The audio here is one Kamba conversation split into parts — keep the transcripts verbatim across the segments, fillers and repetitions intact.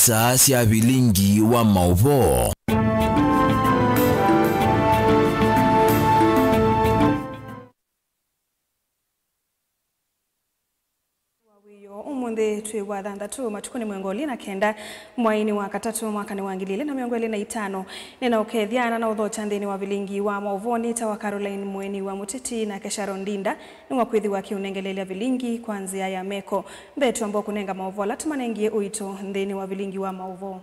Saa sya vilingi wa maũvoo. Wa wĩoo ũmũnthĩ twĩ wa thanthatũ, matukũ nĩ mĩongo ĩlĩ na kenda, mweinĩ wa katatũ, mwakanĩ wa ngili ilĩ na mĩongo ĩlĩ na itano. Nĩna ũkethya na na ũthokya nthĩnĩ wa vilingi wa maũvoo nĩ ta wa Caroline Mũeni wa Mũteti, nake Sharon Ndinda nĩwakwĩthĩwa akĩũnengelelya vilingi kwa nzĩa ya meko. Mbee twamba kũnenga maũvoo ala tũmanengie ũito nthĩnĩ wa vilingi wa maũvoo.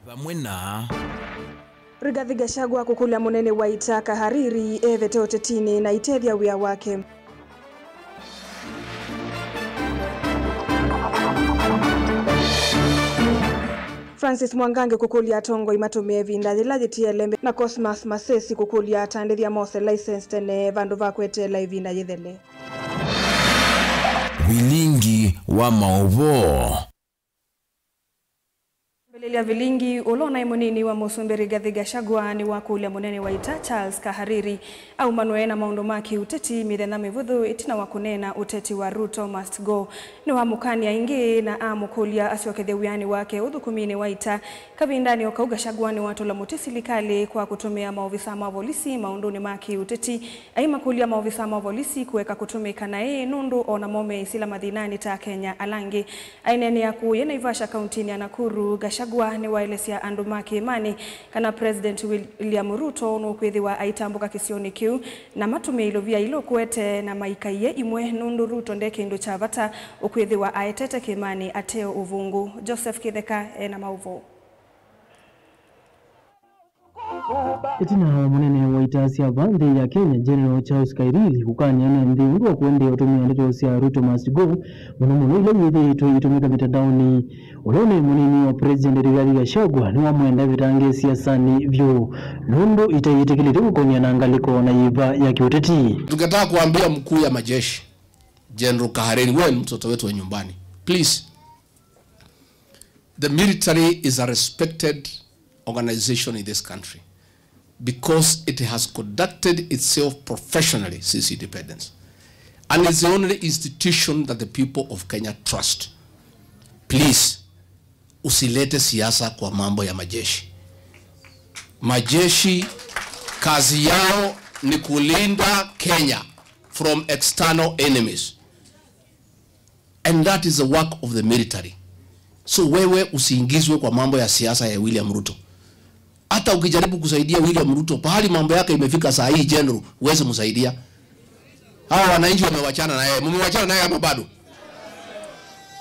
Vamwe na Rigathi Gachagua kũkũlya mũnene wa ita Kahariri evete ũtetinĩ na aitethya wĩa wake. Francis Mwangangi kũkũlya atongoi matũmĩe ĩvinda yĩla yĩtiele mbee, na Cosmas Masesi kũkũlya atandĩthya mose license tene vandũ va kweteela ĩvinda yĩthele. Vilingi wa maũvoo. Kwambĩlĩlya vilingi, ũla ũnaĩ mũnini wa mũsumbĩ Rigathi Gachagua nĩwakũlya mũnene wa ita Charles Kahariri aumanwe na maũndũ ma kĩũteti mĩthenya mĩvũthũ ĩtina wa kũneena ũteti wa Ruto must go. Nĩwamũkany'a ĩngĩ na amũkũlya asyokethye wĩanĩ wake ũthũkũminĩ wa ita kavindanĩ o kau. Gachagua nĩwatũla mũtĩ silikalĩ kwa kũtũmĩa maovisa ma volisi maũndũnĩ ma kĩũteti, aimakũlya maovisa ma volisi kũeka kũtũmĩka naĩ nũndũ o namo meĩsĩla mathĩnanĩ ta Akenya ala angĩ. Aineenea kũũye Naivasha kauntinĩ ya Nakuru, Gachagua nĩwaelesya andũ ma kĩĩmanĩ kana President William Ruto nũkwĩthĩwa aitambũka kĩsionĩ kĩu, na matũmĩe ilovia ila ũkũete na maikaie imwe, nũndũ Ruto nde kĩndũ kya vata ũkwĩthĩwa aetete kĩĩmanĩ ateo ũvũngũ. Joseph Kĩtheka ena maũvoo. Ĩtina wa mũnene wa ita sya vaa nthĩ ya Kenya, General Charles Kairiri, kũkany'a nĩ nthĩ ũndũ wa kũendeea ũtũmĩa ndeto sya Ruto must go, mũno mũno ila iyĩthĩĩtwe itũmĩka mĩtandaonĩ, ũla ũnaĩ mũnini wa President Rigathi Gachagua nĩwamwenda ĩvetangĩĩe siasanĩ vyũ, nũndũ itaĩtĩkĩlĩtwe kũkony'a na ngalĩko na yĩva ya kĩũteti. Tungetaka kuambia mkuu ya majeshi, General Kahariri, wewe ni mtoto wetu wa nyumbani. Please, the military is a respected organization in this country because it has conducted itself professionally since independence. And it's the only institution that the people of Kenya trust. Please, usilete siasa kwa mambo ya majeshi. Majeshi kazi yao ni kulinda Kenya from external enemies. And that is the work of the military. So wewe usiingizwe kwa mambo ya siasa ya William Ruto. Hata ukijaribu kusaidia William Ruto, pahali mambo yake imefika saa hii, General, huwezi msaidia. Hawa wananchi wamewachana na yeye. Mumewachana naye ama bado?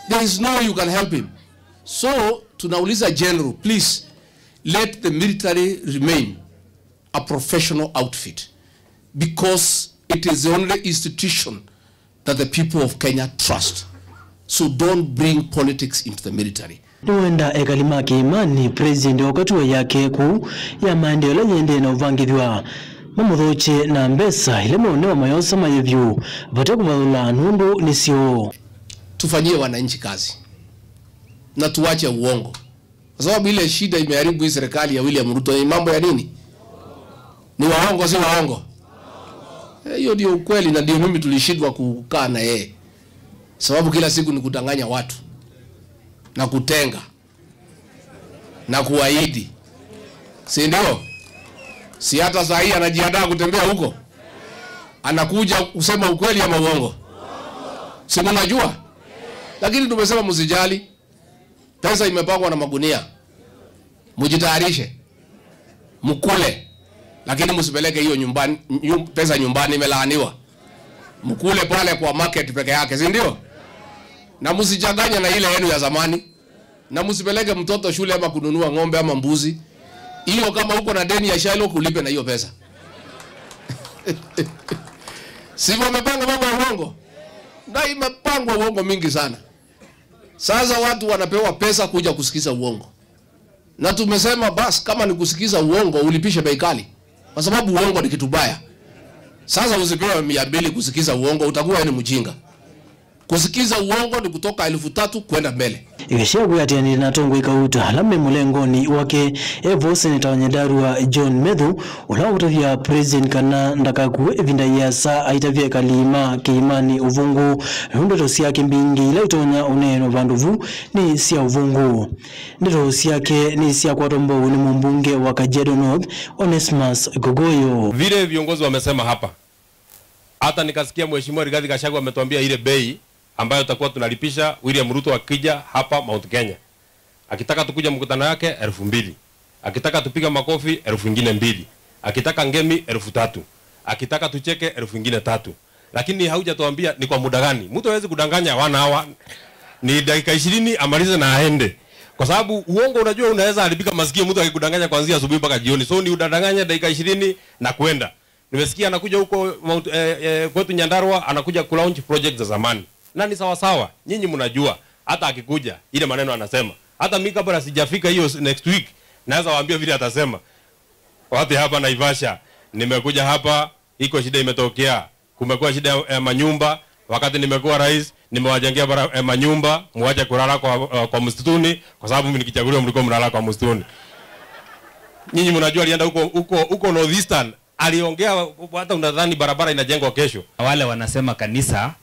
There is no way you can help him. So tunauliza General, please let the military remain a professional outfit because it is the only institution that the people of Kenya trust. So don't bring politics into the military. Nĩwenda ekali ma kĩĩmanĩ President oka tua yake kũu ya maendeeo ĩla yĩendee na ũvangĩthw'a, mamũthokye na mbesa ila meũnewa mayosa maye vyũ vate kũvathũla nũndũ nĩsyo. Tufanyie wananchi kazi na tuache uongo. Kwa sababu ile shida imeharibu hii serikali ya William Ruto ni mambo ya nini? Ni waongo, si waongo? Eh, hiyo ndio ukweli, na ndio mimi tulishindwa kukaa na yeye. Sababu kila siku ni kudanganya watu na kutenga na kuahidi. Si ndio? Si hata saa hii anajiandaa kutembea huko? Anakuja kusema ukweli ama uongo? Si mnajua? Lakini tumesema msijali. Pesa imepangwa na magunia. Mujitayarishe. Mkule. Lakini msipeleke hiyo nyumbani, nyum-, pesa nyumbani, imelaaniwa. Mkule pale kwa market peke yake, si ndio? Na msichanganye na ile yenu ya zamani. Na msipeleke mtoto shule ama kununua ng'ombe ama mbuzi. Hiyo kama uko na deni ya Shylock, ulipe na hiyo pesa. Si wamepanga mambo ya uongo? Na imepangwa uongo mingi sana. Sasa watu wanapewa pesa kuja kusikiza uongo. Na tumesema basi, kama ni kusikiza uongo, ulipishe bei kali. Kwa sababu uongo ni kitu baya. Sasa usipewe mia mbili kusikiza uongo, utakuwa wewe ni mjinga. Kusikiza uongo ni kutoka elfu tatu kwenda mbele. Ĩkesha kwĩatĩanĩte na atongoi kauta ala me mũlengoni wake, evo Seneta wa Nyandarua John Methu, ũla ũtavya President kana ndakakue ĩvinda yĩasa aitavya ekali ma Kĩimanĩ ũvũngũ, nũndũ ndeto syake mbingĩ ila itonya ũneenwa vandũ vu nĩ sya ũvũngũ. Ndeto syake nĩ syakwatwa mbau nĩ mũmbunge wa Kajiado North, Onesmus Gogoyo. Vile viongozi wamesema hapa, hata nikasikia Mheshimiwa Rigathi Gachagua ametuambia ile bei ambayo tutakuwa tunalipisha William Ruto akija hapa Mount Kenya. Akitaka tukuje mkutano yake, elfu mbili. Akitaka tupige makofi, elfu ingine mbili. Akitaka ngemi, elfu tatu. Akitaka tucheke, elfu ingine tatu. Lakini haujatuambia ni kwa muda gani. Mtu hawezi kudanganya one hour. Ni dakika ishirini amalize na aende. Kwa sababu uongo, unajua, unaweza haribika masikio mtu akikudanganya kuanzia asubuhi mpaka jioni. So ni udanganye dakika ishirini na kwenda. Nimesikia anakuja huko Mount, eh, eh, kwetu Nyandarua, anakuja kulaunch project za zamani. Na ni sawa sawa, nyinyi mnajua, hata akikuja, ile maneno anasema. Hata mimi kabla sijafika hiyo s-, next week, naweza waambia vile atasema. Wapi hapa Naivasha, nimekuja hapa, iko shida imetokea. Kumekuwa shida ya, ya manyumba, wakati nimekuwa rais, nimewajengea bara-, eh, manyumba, muache kulala kwa, eh, kwa msituni, kwa sababu mimi nikichaguliwa mlikuwa mnalala kwa msituni. Nyinyi mnajua alienda huko, huko, huko North Eastern, aliongea hata unadhani barabara inajengwa kesho. Na wale wanasema kanisa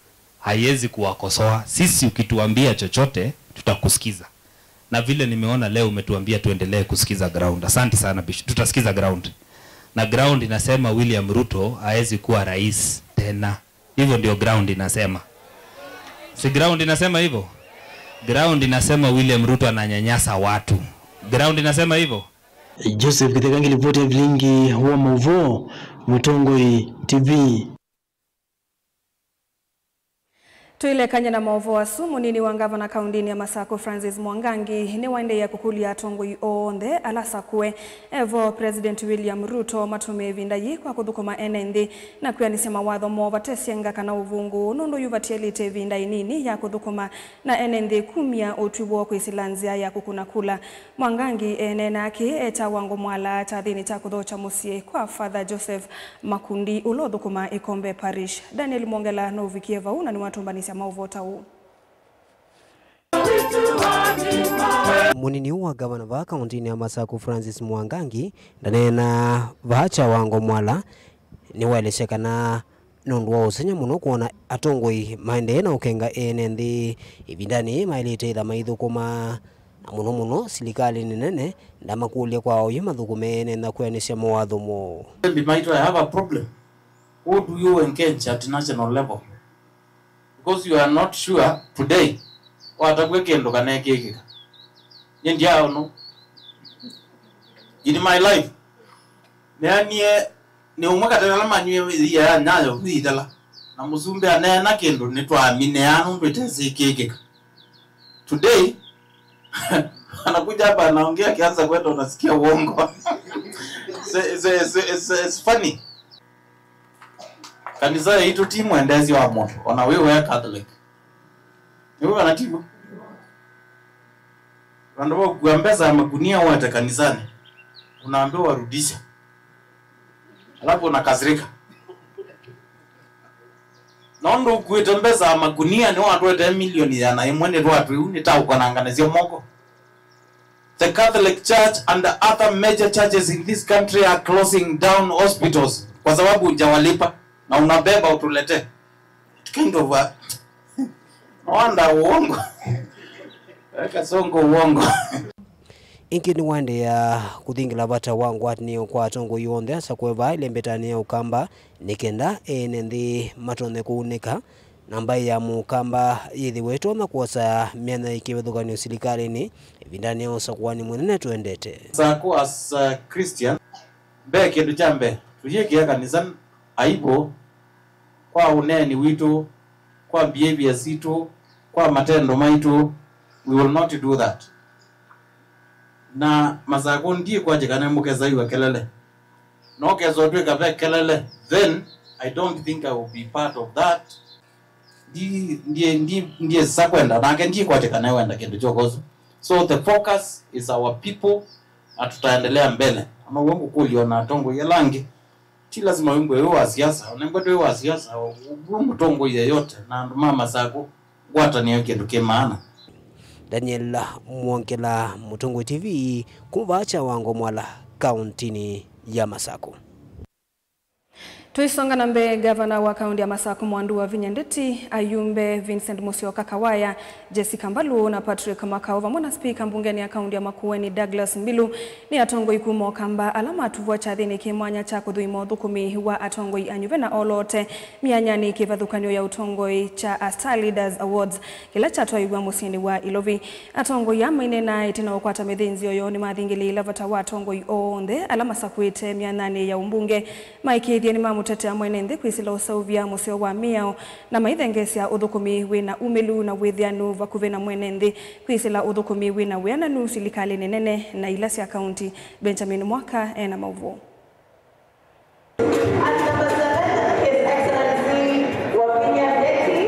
haiwezi kuwakosoa, sisi ukituambia chochote, tutakusikiza. Na vile nimeona leo umetuambia tuendelee kusikiza ground. Asante sana, Bishop. Tutasikiza ground. Na ground inasema William Ruto hawezi kuwa rais tena. Hivyo ndio ground inasema. Si ground inasema hivyo? Ground inasema William Ruto ananyanyasa watu. Ground inasema hivyo? Joseph Kitheka ngilipoti ya vilingi wa mauvoo, Mũtongoi T V. Tũilekany'a na maũvoo asu, mũnini wa ngavana kaũndĩnĩ ya Masakũ Francis Mwangangi nĩwaendeea kũkũlya atongoi onthe ala asakũe evo President William Ruto matũmĩe ĩvinda yĩĩ kwa kũthũkũma ene nthĩ na kwĩanĩsya mawatho moo vate syenga kana ũvũngũ, nũndũ yu vatialĩte ĩvinda ĩnini ya kũthũkũma na ene nthĩ kumya ũtwi woo kwĩsĩla nzĩa ya kũkũna kula. Mwangangi eeneena akĩ eta Wangũ Mwala kyathĩnĩ kya kũthokya mũsyĩ kwa Father Joseph Makundi ũla ũthũkũmaa Ikombe Parish. Daniel Mwongela nũvikie vau na nĩwatũmbanĩsya maũvoo ta ũũ. Mũnini wa ngavana vaa kaũntĩnĩ ya Masakũ Francis Mwangangi ndaneenaa vaa kya Wangũ Mwala nĩwaelesya kana nũndũ wa ũseng'ya mũno kwona atongoi maendee na ũkenga ene nthĩ ĩvindanĩ yĩĩ maĩlĩte ĩtha maithũkũma, na mũno mũno silikalĩ nĩ nene, ndamakũlya kwa oyu mathũkũme ene na kwĩanĩsya mawatho moo. Mbi maitũ, I have a problem. How do you engage at national level? Because you are not sure today watavw'a kĩndũ kana ĩkĩkĩka. Nyie ndyaona. In my life, neanie nĩ ũmwe katĩ ala manywie ĩia ya nyayo nĩitela, na mũsumbĩ aneena kĩndũ nĩtwaminea nũndũ ĩtesĩ ĩkĩkĩka. Today anakuja hapa anaongea, akianza kwenda unasikia uongo. It's, it's, it's, it's, it's funny. Kanisa yaitũ ti mwendeesyo wa mũndũ, ona wĩ wĩa Catholic. Nĩw'o kana tiw'o? Vandũ va ũkua mbesa ya makunia ũete kanisani, unaambiwa rudisha. Alafu unakasirika. Nũndũ ũkuĩte mbesa ya makunia, nĩwatũetee milioni ĩana ĩmwe, nĩtwatwĩu nĩtaũkonanganĩsya moko. The Catholic Church and the other major churches in this country are closing down hospitals kwa sababu hujawalipa na unabeba utuletee. It kind of a, no wonder uongo. Weka songo uongo. Ĩngĩ nĩwaendeea kũthingĩla vata wa ngwatanĩo kwa atongoi onthe asakũe vaa ĩlembetanĩ ya Ũkamba nĩ kenda ene nthĩ matonye kũunĩka. Na mbaĩ ya Mũkamba yĩthĩwe ĩtonya kwosa myanya ya kĩvathũkany'o silikalĩnĩ ĩvindanĩ ya ũsakũani mũnene tũendete. Sako as a Christian, mbee, kĩndũ kya mbee, tũyĩkĩa kanisa aibu kwa ũneeni witũ, kwa behavior sitũ, kwa matendo maitũ. We will not do that. Na Masakũ ndikwatĩkana mũkesaiwa kelele. No kesa ũtwĩka ve kelele, then I don't think I will be part of that. Ndi, ndi, ndi, ndiesa kwenda, nake ndikwatĩkana wenda kĩndũ kyokosu. So the focus is our people, na tutaendelea mbele. Ama w'o ngũkũlya ona atongoi ala angĩ, ti lazima wĩmbwe wĩ wa siasa, onembwe twĩ wa siasa, w'o mũtongoi yeyote, na andũ ma Masakũ, Ngwatanĩo nĩ kĩndũ kĩ maana. Daniel Mwongela, Mũtongoi T V, kuma vaa Kyawangũ Mwala, kauntinĩ ya Masaku. Tũisonga na mbee, ngavana wa kaunti ya Masaku Mwandu Wavinya Ndeti, ayumbe Vincent Musyoka Kawaya, Jessica Mbalu na Patrick Makau, vamwe na spika mbungeni ya kaunti ya Makueni Douglas Mbilu, nĩ atongoi kuma Ũkamba ala matuvwa kyathĩnĩ kĩ mwanya kya kũthũima ũthũkũmi wa atongoi anyuve na olote myanyanĩ kĩvathũkany'o ya ũtongoi kya A Star Leaders Awards kĩla kyatwaiw'a mũsyĩnĩ wa Ilovi. Atongoi aa maineenaa ĩtina wa kũkwata mĩthĩnzĩo yoo nĩmathingĩlĩĩla vata wa atongoi onthe ala masakwĩte myanyanĩ ya ũmbunge, maĩkĩĩthye nĩmamũtetea mwene nthĩ kwĩsĩla ũseũvya mũseo wa mĩao, na maithengeesya ũthũkũmi wĩ na umĩlu na wĩthĩanu vakuvĩ na mwene nthĩ, kwĩsĩla ũthũkũmi wĩ na wĩananu silikalĩnĩ nene na ila sya kaunti. Benjamin Mwaka ena maũvoo. And number seven, His Excellency Wavinya Ndeti,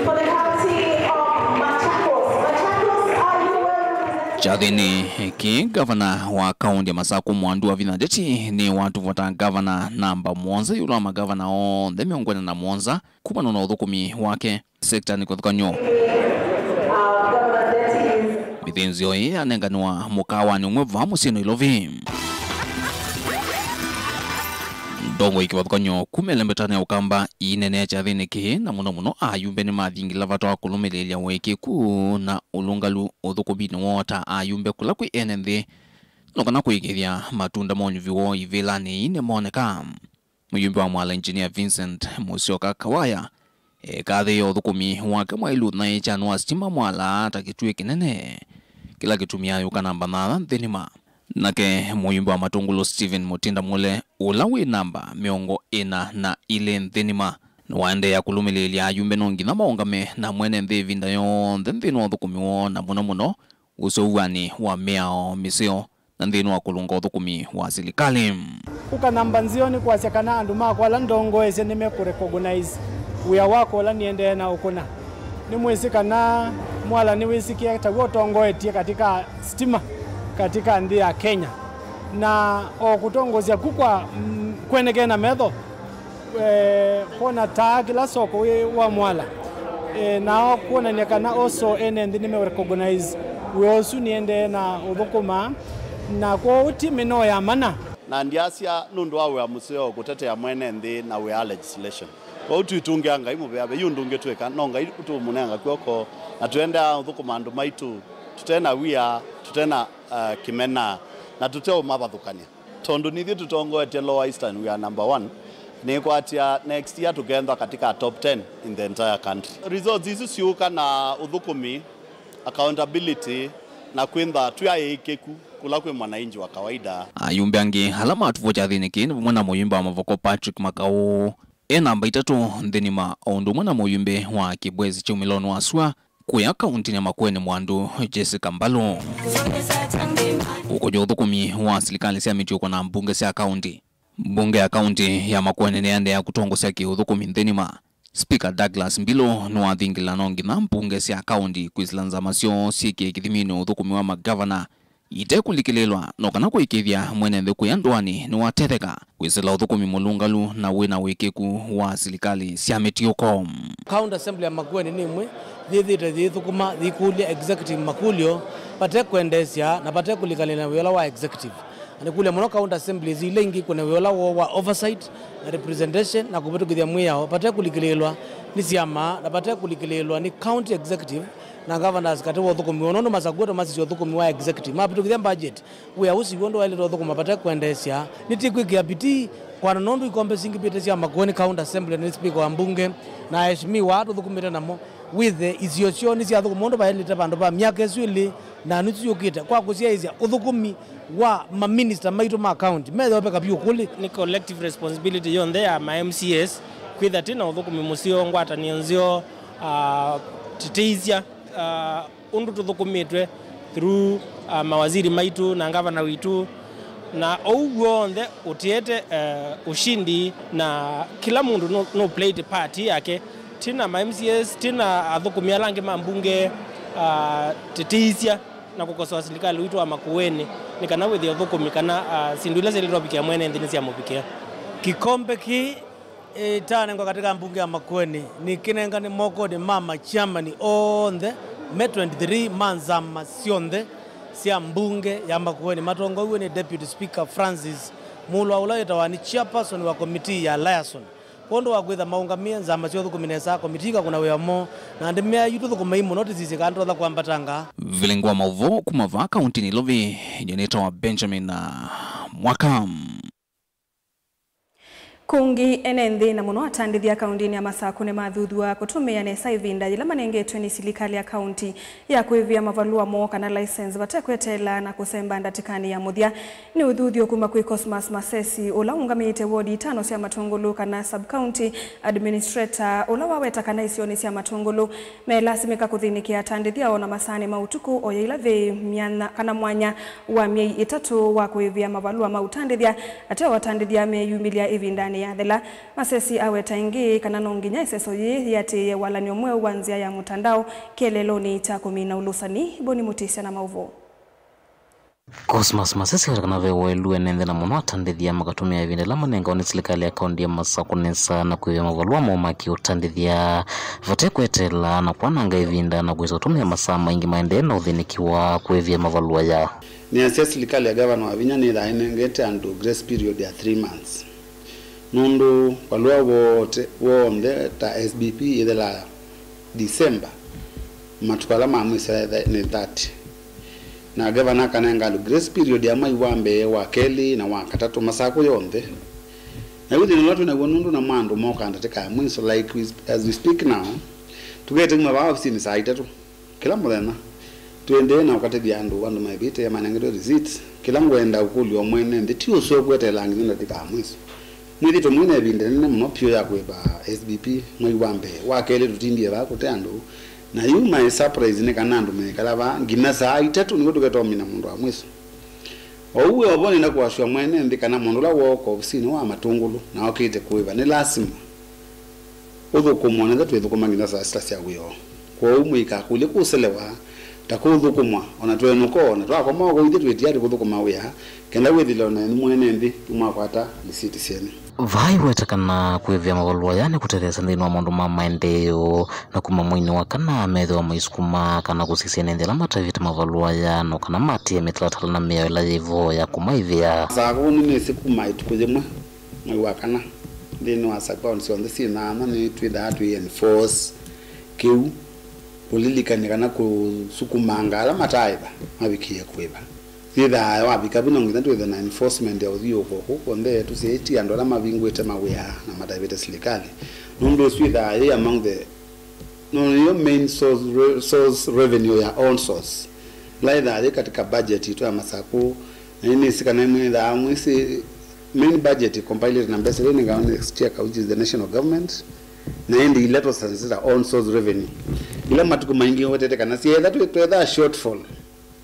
for the county of Machakos. Machakos, are you well represented? Kyathĩnĩ kĩĩ, ngavana wa kaunti ya Masaku Mwandu Wavinya Ndeti nĩwatuvwa ta ngavana namba mũonza ĩũlũ wa magavana onthe mĩongo ĩna na mũonza kumana na ũthũkũmi wake sektanĩ kĩvathũkany'o. Mĩthĩnzĩo ĩĩ yanenganĩwa mũkaawanĩ ũmwe vaa mũsyĩnĩ Ilovi. Ndongoi kĩvathũkany'o kuma ĩlembetanĩ ya Ũkamba iineenea kyathĩnĩ kĩĩ, na mũno mũno ayumbe nĩmathingĩlĩla vata wa kũlũmĩlĩĩlya ũĩkĩĩku na ũlũngalu ũthũkũminĩ woo ta ayumbe kũla kwĩ ene nthĩ, no kana kũĩkĩĩthya matunda ma ũnyuvi woo ivĩlanĩ ii nĩmoneka. Mũyumbe wa Mwala Engineer Vincent Musyoka Kawaya ekathĩĩe ũthũkũmi wake mwa ĩlutha kya nũa sitima Mwala ta kĩtuĩ kĩnene kĩla kĩtumĩaa yũka namba thanthatũ nthĩ nĩma. Nake mũyumbe wa Matũngũlũ Stephen Mũtinda Mũle, ũla wĩ namba mĩongo ĩna na ilĩ nthĩ nĩma, nĩwaendeea kũlũmĩlĩĩlya ayumbe no nginya maũngame na mwene nthĩ ĩvinda yonthe nthĩnĩ wa ũthũkũmi woo, na mũno mũno ũseũvyanĩ wa mĩao mĩseo na nthĩnĩ wa kũlũnga ũthũkũmi wa silikalĩ. Kũka namba nzeo nĩ kwasya kana andũ makwa ala ndongoesye nĩmekũrecognize wĩa wakwa ũla nĩendee na ũkũna. Nĩmwĩsĩ kana Mwala nĩwĩsĩkĩe taw'o ũtongoetye katika stima katika nthĩ ya Kenya, na o kũtongosya ku kwa, mm, kwenekee na metho, eh, kwona taa kĩla soko wĩ wa Mwala, eh, nao kwonany'a kana also ene nthĩ nĩmeũrecognize wĩa ũsu nĩendee na ũthũkũma, na kwoou ti mĩnoo ya mana. Na ndyasya nũndũ wa wĩa mũseo kũtetea mwene nthĩ na wĩa legislation. Kwoou twĩtũngĩa Ngai mũvea, ve yu ũndũ ũngĩ twĩka, no Ngai tũũmũnenga kw'oko, na tũendeea ũthũkũma andũ maitũ tũte na wia, tũte na, uh, kĩmena, na tũteũmavathũkany'a. Tondũ nithyĩ tũtongoetye Lower Eastern, we are number one. Nĩkwatya next year tũkethwa katika top ten in the entire country. Results isu siũka na ũthũkũmi, accountability, na kwĩntha twĩ aĩkĩku kũla kwĩ mwananchi wa kawaida. Ayumbe angĩ ala matuvwa kyathĩnĩ kĩĩ nĩ vamwe na mũyumbe wa Mavoko Patrick Makau, e namba itatũ nthĩnĩ ma, o ũndũ ũmwe na mũyumbe wa Kĩbwezi kyaumĩlonĩ wa sua, kũya kauntinĩ ya Makueni Mwandu, Jessica Mbalu. Ũkũny'a ũthũkũmi wa silikalĩ sya mĩtiũko na mbunge sya kaunti. Mbunge ya kaunti ya Makueni nĩyaendeea kũtongosya kĩũthũkũmi nthĩnĩ ma. Spika Douglas Mbilu nĩwathingĩla no nginya mbunge sya kaunti kwĩsĩla nzama syoo syĩkĩe kĩthiminĩ ũthũkũmi wa magavana itekũlikĩlĩĩlwa, no kana kũĩkĩĩthya mwene nthĩ kũya ndũanĩ nĩwatetheka kwĩsĩla ũthũkũmi mũlũngalu na wĩ na wĩkĩku wa silikalĩ sya mĩtiũko. County Assembly ya Makueni nĩ ĩmwe yĩthĩĩte yĩithũkũma, yĩikũlya executive makũlyo vate kwendeesya na vate kũlikĩlĩĩlwa na wĩa ũla wa executive. Na nĩkũlya mũno county assemblies ila ingĩ kwĩna wĩa ũla woo wa oversight na representation na kũvĩtũkĩthya mwĩao vate kũlikĩlĩĩlwa nĩ syama na vate kũlikĩlĩĩlwa nĩ county executive na governors katĩ wa ũthũkũmi woo, nũndũ masakuĩtwe masisya ũthũkũmi wa executive, mavĩtũkĩthya budget. Wĩa ũsu w'o ndwaĩlĩte ũthũkũma vate kwendeesya. Nĩtĩkwĩkĩa bidii kwana nũndũ ikombe singĩvĩte sya Makueni County Assembly nĩ spika wa mbunge na aheshimiwa aa tũthũkũmĩte namo wĩthe isio syoo nĩsyathũkũma ũndũ vaĩlĩte vandũ va myaka ĩsu ĩlĩ na nusu yũkĩte kwa kũsyaĩĩsya ũthũkũmi wa maminista maitũ ma kaunti meyoveka vyũ kũlĩ. Nĩ collective responsibility yonthe ya ma M C As kwĩtha twĩ na ũthũkũmi mũseo, ngwatanĩo nzeo, ah, tĩtĩisya, ah, ũndũ tũthũkũmĩtwe through, ah, mawaziri maitũ na ngavana witũ, na ũu w'onthe ũtiete, eh, ũshindi, na kĩla mũndũ nũ, nũ played part yake. Twĩ na ma M C As, twĩ na athũkũmi ala angĩ ma mbunge, ah, tĩtĩisya na kũkosoa silikalĩ witũ wa Makueni nĩ kana wĩthĩe ũthũkũmi kana, ah, syĩndũ ila syaĩlĩtwe ũvikĩa mwene nthĩ nĩsyamũvikĩa. Kĩkombe kĩĩ Ĩtanengwa katika mbunge ya Makueni, nĩkĩnengane mokonĩ ma machamani onthe me twenty-three ma nzama syonthe sya mbunge ya Makueni, matongoew'e nĩ Deputy Speaker Francis Mulwa, ũla wĩtawa nĩ chairperson wa komitii ya liaison. Kwondũ wa kwĩtha maũngamĩe nzama sya ũthũkũmi nesa, komitii ĩkakũna wĩa moo, na ndĩmea yu tũthũkũmei mũno tũsisye kana tũtonya kwambatanga. Vilingwa maũvoo kuma vaa kauntinĩ Nairobi, nyie nĩtawa Benjamin, ah, Mwaka. Kũngĩ, ene nthĩ na mũno atandĩthya kauntinĩ ya Masakũ nĩmathuthw'a kũtũmĩa nesa ĩvinda yĩla manengetwe nĩ silikalĩ ya kaunti ya kũĩvĩa mavalũa moo kana license vate kweteela na kũsemba ndatĩkanĩ ya mũthya. Nĩ ũthuthyo kuma kwĩ Cosmas Masesi, ũla ũngamĩĩte wodi itano sya Matũngũlũ kana sub-county administrator, ũla waweta kana isionĩ sya Matũngũlũ melasimĩka kũthĩnĩkĩa atandĩthya o na masaanĩ ma ũtukũ, o yĩla ve myanya kana mwanya wa myei ĩtatũ wa kũĩvĩa mavalũa ma ũtandĩthya, ateo atandĩthya meyumĩlya ĩvindanĩ yathela. Masesi aweta ĩngĩ kana no nginya ĩseso yĩĩ yĩatĩĩe walany'o mweũ wa nzĩa ya mũtandao kĩeleelonĩ kya kũmina ũlũsani. Boni Mũtĩsya na maũvoo. Cosmas Masesi aweta kana ve ũelu ene nthĩ na mũno atandĩthya makatũmĩa ĩvinda ĩla manengawa nĩ silikalĩ ya kaunti ya Masakũ nesa na kũĩvĩa mavalũa moo ma kĩũtandĩthya vate kweteela na kwananga ĩvinda na kwĩsa kũtũmĩa masaa maingĩ maendee na ũthĩnĩkĩwa kũĩvĩa mavalũa ya. Nĩasya silikalĩ ya Gavana Wavinya nĩthaa ĩnengete andũ grace period ya three months, nũndũ valũa woote w'onthe ta S B P ĩthelaa December, matukũ ala ma mwĩso nĩ thirty, na Gavana akanenga andũ grace period ya mwai wa mbee, wa kelĩ na wa katatũ, Masakũ yonthe. Na yu thĩna ũla twĩ naw'o nũndũ na mwa andũ mokaa ndatĩka ya mwĩso, like we, as we speak now, tũkete kuma vaa ofisinĩ saa itatũ kĩla mũthenya. Tũendee na ũkatethya andũ, andũ maĩvĩte manengetwe receipts. Kĩla ngwenda ũkũlya o mwene nthĩ, ti ũseo kweteela nginya ndatĩka ya mwĩso. Mwĩthĩtwe mwĩ na ĩvinda nene mũno pyũ ya kũĩva S B P mwei wa mbee, wa kelĩ tũtindie vaa kũte andũ, na yu my surprise nĩ kana andũ meekala vaa nginya saa itatũ nĩw'o tũketomina mũndũ wa mwĩso. Oou wĩ o vo nĩenda kũasua mwene nthĩ kana mũndũ ũla wooka ovisinĩ wa Matũngũlũ na okĩte kũĩva nĩ lasima ũthũkũmwa, nĩtha twĩthũkũma nginya saa sita sya wĩoo. Kwoou mũikakũlye kũselewa ta kũthũkũmwa, o na twenũka, o na twakoma o kũu ithyĩ twĩtia andũ kũthũkũma wĩa, kenda wĩthĩle o na enyu mwene nthĩ nĩmwakwata lisiti syenyu. Vaa ĩweta kana kũĩvĩa mavalũa aya nĩ kũtetheesya nthĩnĩ wa maũndũ ma maendeeo, na kuma mweinĩ wa kana methĩwa maisukuma kana kũsisya ene nthĩ ala matavĩte mavalũa aya, no kana maatĩĩe mĩtalatala na mĩao ĩla yĩ vo ya kũmaĩvĩa. Saa kũu nĩnĩsĩ kuma ĩtukũ yĩmwe mwei wa kana, nthĩnĩ wa sub-county syonthe syĩ nyaanya nĩtwĩthaa twĩ enforce kĩu, kũlilikany'a kana kũsukumanga ala mataaĩva mavikĩe kũĩva. Yĩthaa wavika vu no nginya twĩthwe na enforcement ya ũthiũũko kũu kw'onthe, tũsyaĩtye andũ ala mavingũĩte mawĩa na mataĩvĩte silikalĩ, nũndũ ĩsu yĩthaa yĩ among the, no, nĩyo main source, re-, source revenue ya own source, ĩla yĩthaa yĩ katika budget itũ ya Masakũ. Na nĩnĩsĩ kana mwĩthaa mwĩsĩ main budget ĩcompilĩte na mbesa ila inengawa nĩ exchequer, which is the national government, na ĩndĩ ila tũsenzeta own source revenue, ila matukũ maingĩ wetete kana syetha twĩ-, twethaa shortfall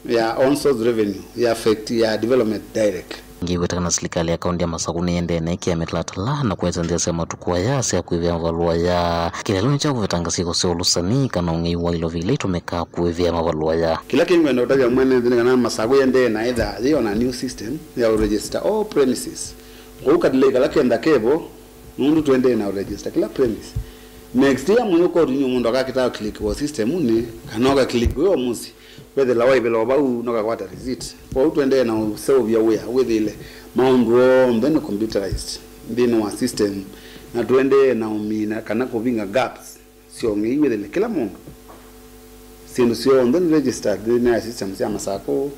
ya own source revenue ya affect ya development direct. Ngĩweta kana silikalĩ ya kaunti ya Masakũ nĩyendee na ĩkĩa mĩtalatala na kũete nzĩa sya matukũ aya sya kũĩvĩa mavalũa aya kĩlelonĩ kya kũvetanga syĩko sya ũlũsani kana ũng'ei wa ilovi ila itũmĩkaa kũĩvĩa mavalũa aya. Kĩla kĩngwenda ũtavya mwene nthĩ nĩ kana Masakũ yendee na ĩthaa yĩ ona new system ya ũregister all premises. Kwoou kadilei kala kenda kevo, nũndũ tũendee na ũregister kĩla premise. Next year mũyũ kotini mũndũ akakĩtaa click wa system-nĩ, kana ũka click wĩ o mũsyĩ, wethĩla waĩvĩla o vau, nokakwata receipt. Kwoou tũendee na ũseũvya wĩa, wĩthĩle maũndũ onthe nĩ computerized nthĩnĩ wa system, na tũendee na ũmina kana kũvinga gaps sya ũng'ei, wĩthĩle kĩla mũndũ syĩndũ syonthe nĩ registered nthĩnĩ wa system sya Masakũ,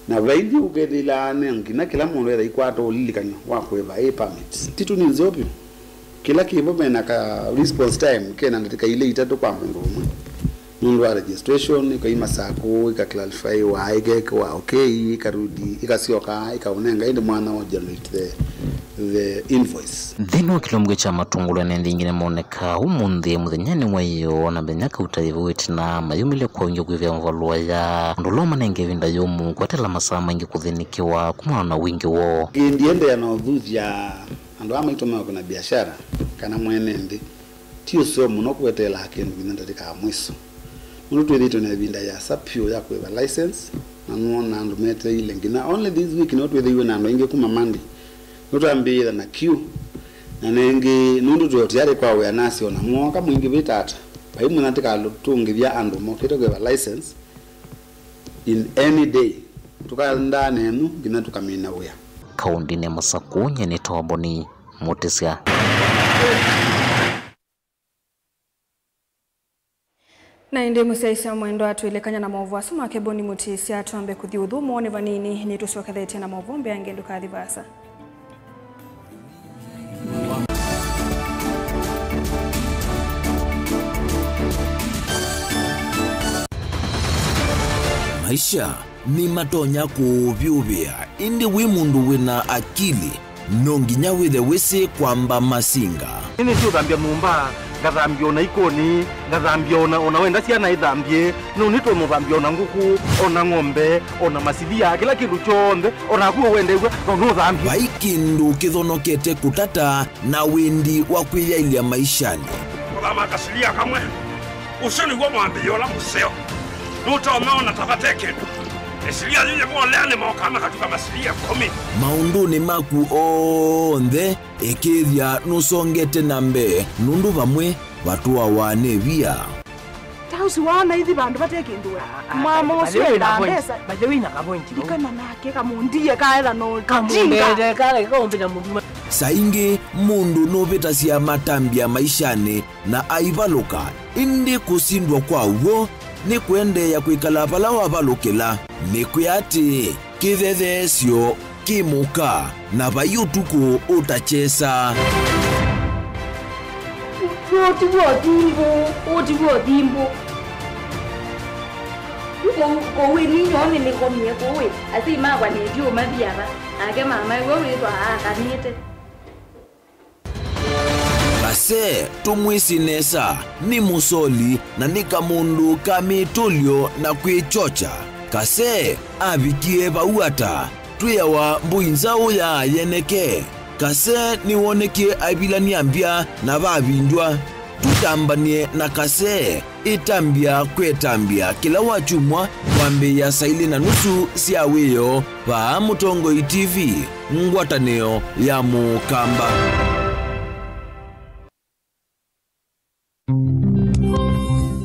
na vaithi ũkethĩla nĩ nginya kĩla mũndũ etha ikwata ũlilikany'o wa kũĩva ĩ permit. Titũ nĩ nzeo vyũ. Kĩla kĩvo mena ka response time kena ndatĩka ilĩ itatũ kwa mũndũ ũmwe. Nũndũ wa registration, ĩkai Masakũ, ĩka clarify wa, ĩkekĩwa okay, ĩkarudi, ĩkasyoka, ĩkaũnenga ĩndĩ mwana wa generate the, the invoice. Nthĩnĩ wa kĩlungu kya Matũngũlũ, ene nthĩ aingĩ nĩmonekaa ũmũnthĩ mũthenyanĩ wa ĩyoo na mĩthenya kauta ĩvu ĩtina mayumĩlye kwa wingĩ kwĩvĩa mavalũa aya, ũndũ ũla ũmanenga ĩvinda yũmũ kwatela masaa maingĩ kũthĩnĩkĩwa kumana na wingĩ woo. Ĩĩ, ndiendeea na ũthuthya andũ aa maitũmĩawa kwĩna biashara kana mwene nthĩ. Ti ũseo mũno kũeteelaa kĩndũ nginya ndatĩka ya mwiso, nũndũ twĩthĩĩtwe na ĩvinda yĩasa vyũ ya kũĩva license, na nũona andũ meteile nginya only this week nĩvo twĩthĩiwe na andũ aingĩ kuma Monday. Nĩtwambĩĩe na queue, Na nĩngĩ, nũndũ twĩ o tayarĩ kwa wĩa, nasya, o na mwooka mũingĩvĩte ata, vai mũna tĩkalũtũngĩthya andũ mokĩte kwĩva license in any day. Tũkaendaa nenyu nginya tũkamina wĩa. Kaũndĩnĩ Masakũ, nyie nĩ Toboni Mũtĩsya. Na ĩndĩ mũsyaĩĩsya mwendwa, twĩlekany'a na maũvoo asu ma Keboni Mũtĩsya, twambe kũthi ũthũmũonĩ vanini, nĩtũsyokethetye na maũvoo mbeange, ndũkathi vaasa. Maisha nĩmatonya kũũvyũvĩa, ĩndĩ wĩ mũndũ wĩ na akili, no nginya wĩthe wĩsĩ kwamba masinga. Nĩnĩsĩ ũthambya nyũmba, ngathambya o na ikoni, ngathambya o na, o na wenda syana ithambye, no nĩtũmũthambya o na ngũkũ, o na ng'ombe, o na masilia, kĩla kĩndũ kyonthe, o naku ũwendeew'a, no nũthambye. Vai kĩndũ kĩthonokete kũtata na wendi wa kwĩyaĩlya maishanĩ. Kũthama kasilia kamwe. Ũsu nĩw'o mwambĩĩo ũla mũseo. Nũtonya ona ta vate kĩndũ. Ĩsilia yĩĩ yĩvoleanĩ mokaa makatuka masilia ĩkũmi. Maũndũnĩ maku onthe, ĩkĩĩthya nũsongete na mbee, nũndũ vamwe vatũawa nĩ via. Ta ũsu waona ithi vandũ vate kĩndũ we. Ah, ah, mwama by the ũsu way, enda na point, mbesa. By the way, na ka point, no? Ikana nake kamũndie kaetha no jinga. Kamũndie kala kaumbĩta mũndũ. Saa ingĩ mũndũ nũvĩtasya matambya maishanĩ na aivalũka, ĩndĩ kũsindwa kwa w'o nĩ kũendeea kwĩkala vala wavalũkĩla. Nĩkwĩa atĩĩ, kĩthetheesyo kĩ mũka, na vai ũtukũ ũtakyesa. Ũũ ti w'o thimbũ, ũũ ti w'o thimbũ. Kũu, kũu ĩ ninyoo nĩnĩkomie kũu ĩ, asyai makwa nĩtyo maviava, nake mama ĩwe wĩthwa aakanĩte. Kase tũmwĩsĩ nesa, nĩ mũsoli na nĩ kamũndũ ka mĩtũlyo na kwĩkyokya. Kase avikie vau ata? Twĩawa mbũi nzaũ ya yeneke. Kase nĩwonekie aivilany'a mbya na vavindywa. Tũtambany'e na Kase. Ĩtambya kwĩtambya kĩla wakyumwa kwambĩĩa saa ilĩ na nusu sya wĩoo vaa Mũtongoi T V, ngwatanĩo ya Mũkamba.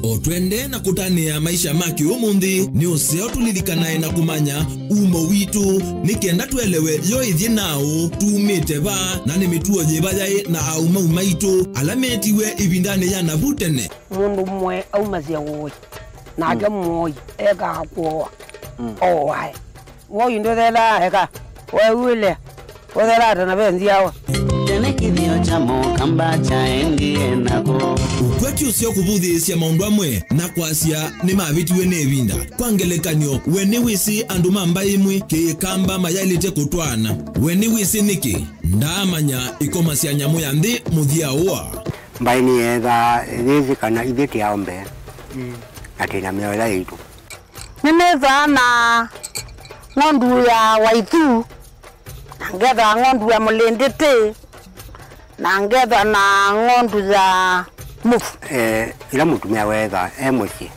O twendee na kũtanĩa maisha ma kĩũmũnthĩ, nĩ ũseo tũlilikanae na kũmanya umo witũ, nĩ kenda tũelewe yo ĩthyĩ naaũ, tumĩte va, na nĩ mĩtuo yĩva yaĩ na aũmau maitũ ala meetiwe ĩvindanĩ ya navu tene. Mũndũ ũmwe aumasya ũĩ, nake mũoi ekaa kũoa, ooae. Woi ndũthelaa eka, weew'ĩle, ũthelaa ta na ve nzyawa. Tene kĩthĩo kya Mũkamba kyaendie nako. Ũkwati ũseo kũvũthĩĩsya maũndũ amwe na kwasya nĩmavĩtiwe nĩ ĩvinda. Kwa ngelekany'o, we nĩwĩsĩ andũ ma mbaĩ ĩmwe Kĩkamba mayaĩlĩte kũtwaana? We nĩwĩsĩ nĩkĩ? Ndaamanya ĩkomasya nyamũ ya nthĩ mũthya ũa. Mbaĩ nĩyeethaa yĩsĩ kana ithyĩ tĩ aũmbe, mm, na twĩ na mĩao ĩla yaitũ. Nĩnĩthaa na ng'ondu ya waithu, na ngethaa ng'ondu ya mũlĩndĩtĩ, na ngethaa na ng'ondu ya mũvu. Eh, ĩla mũtumĩa weethaa e mũsyĩ,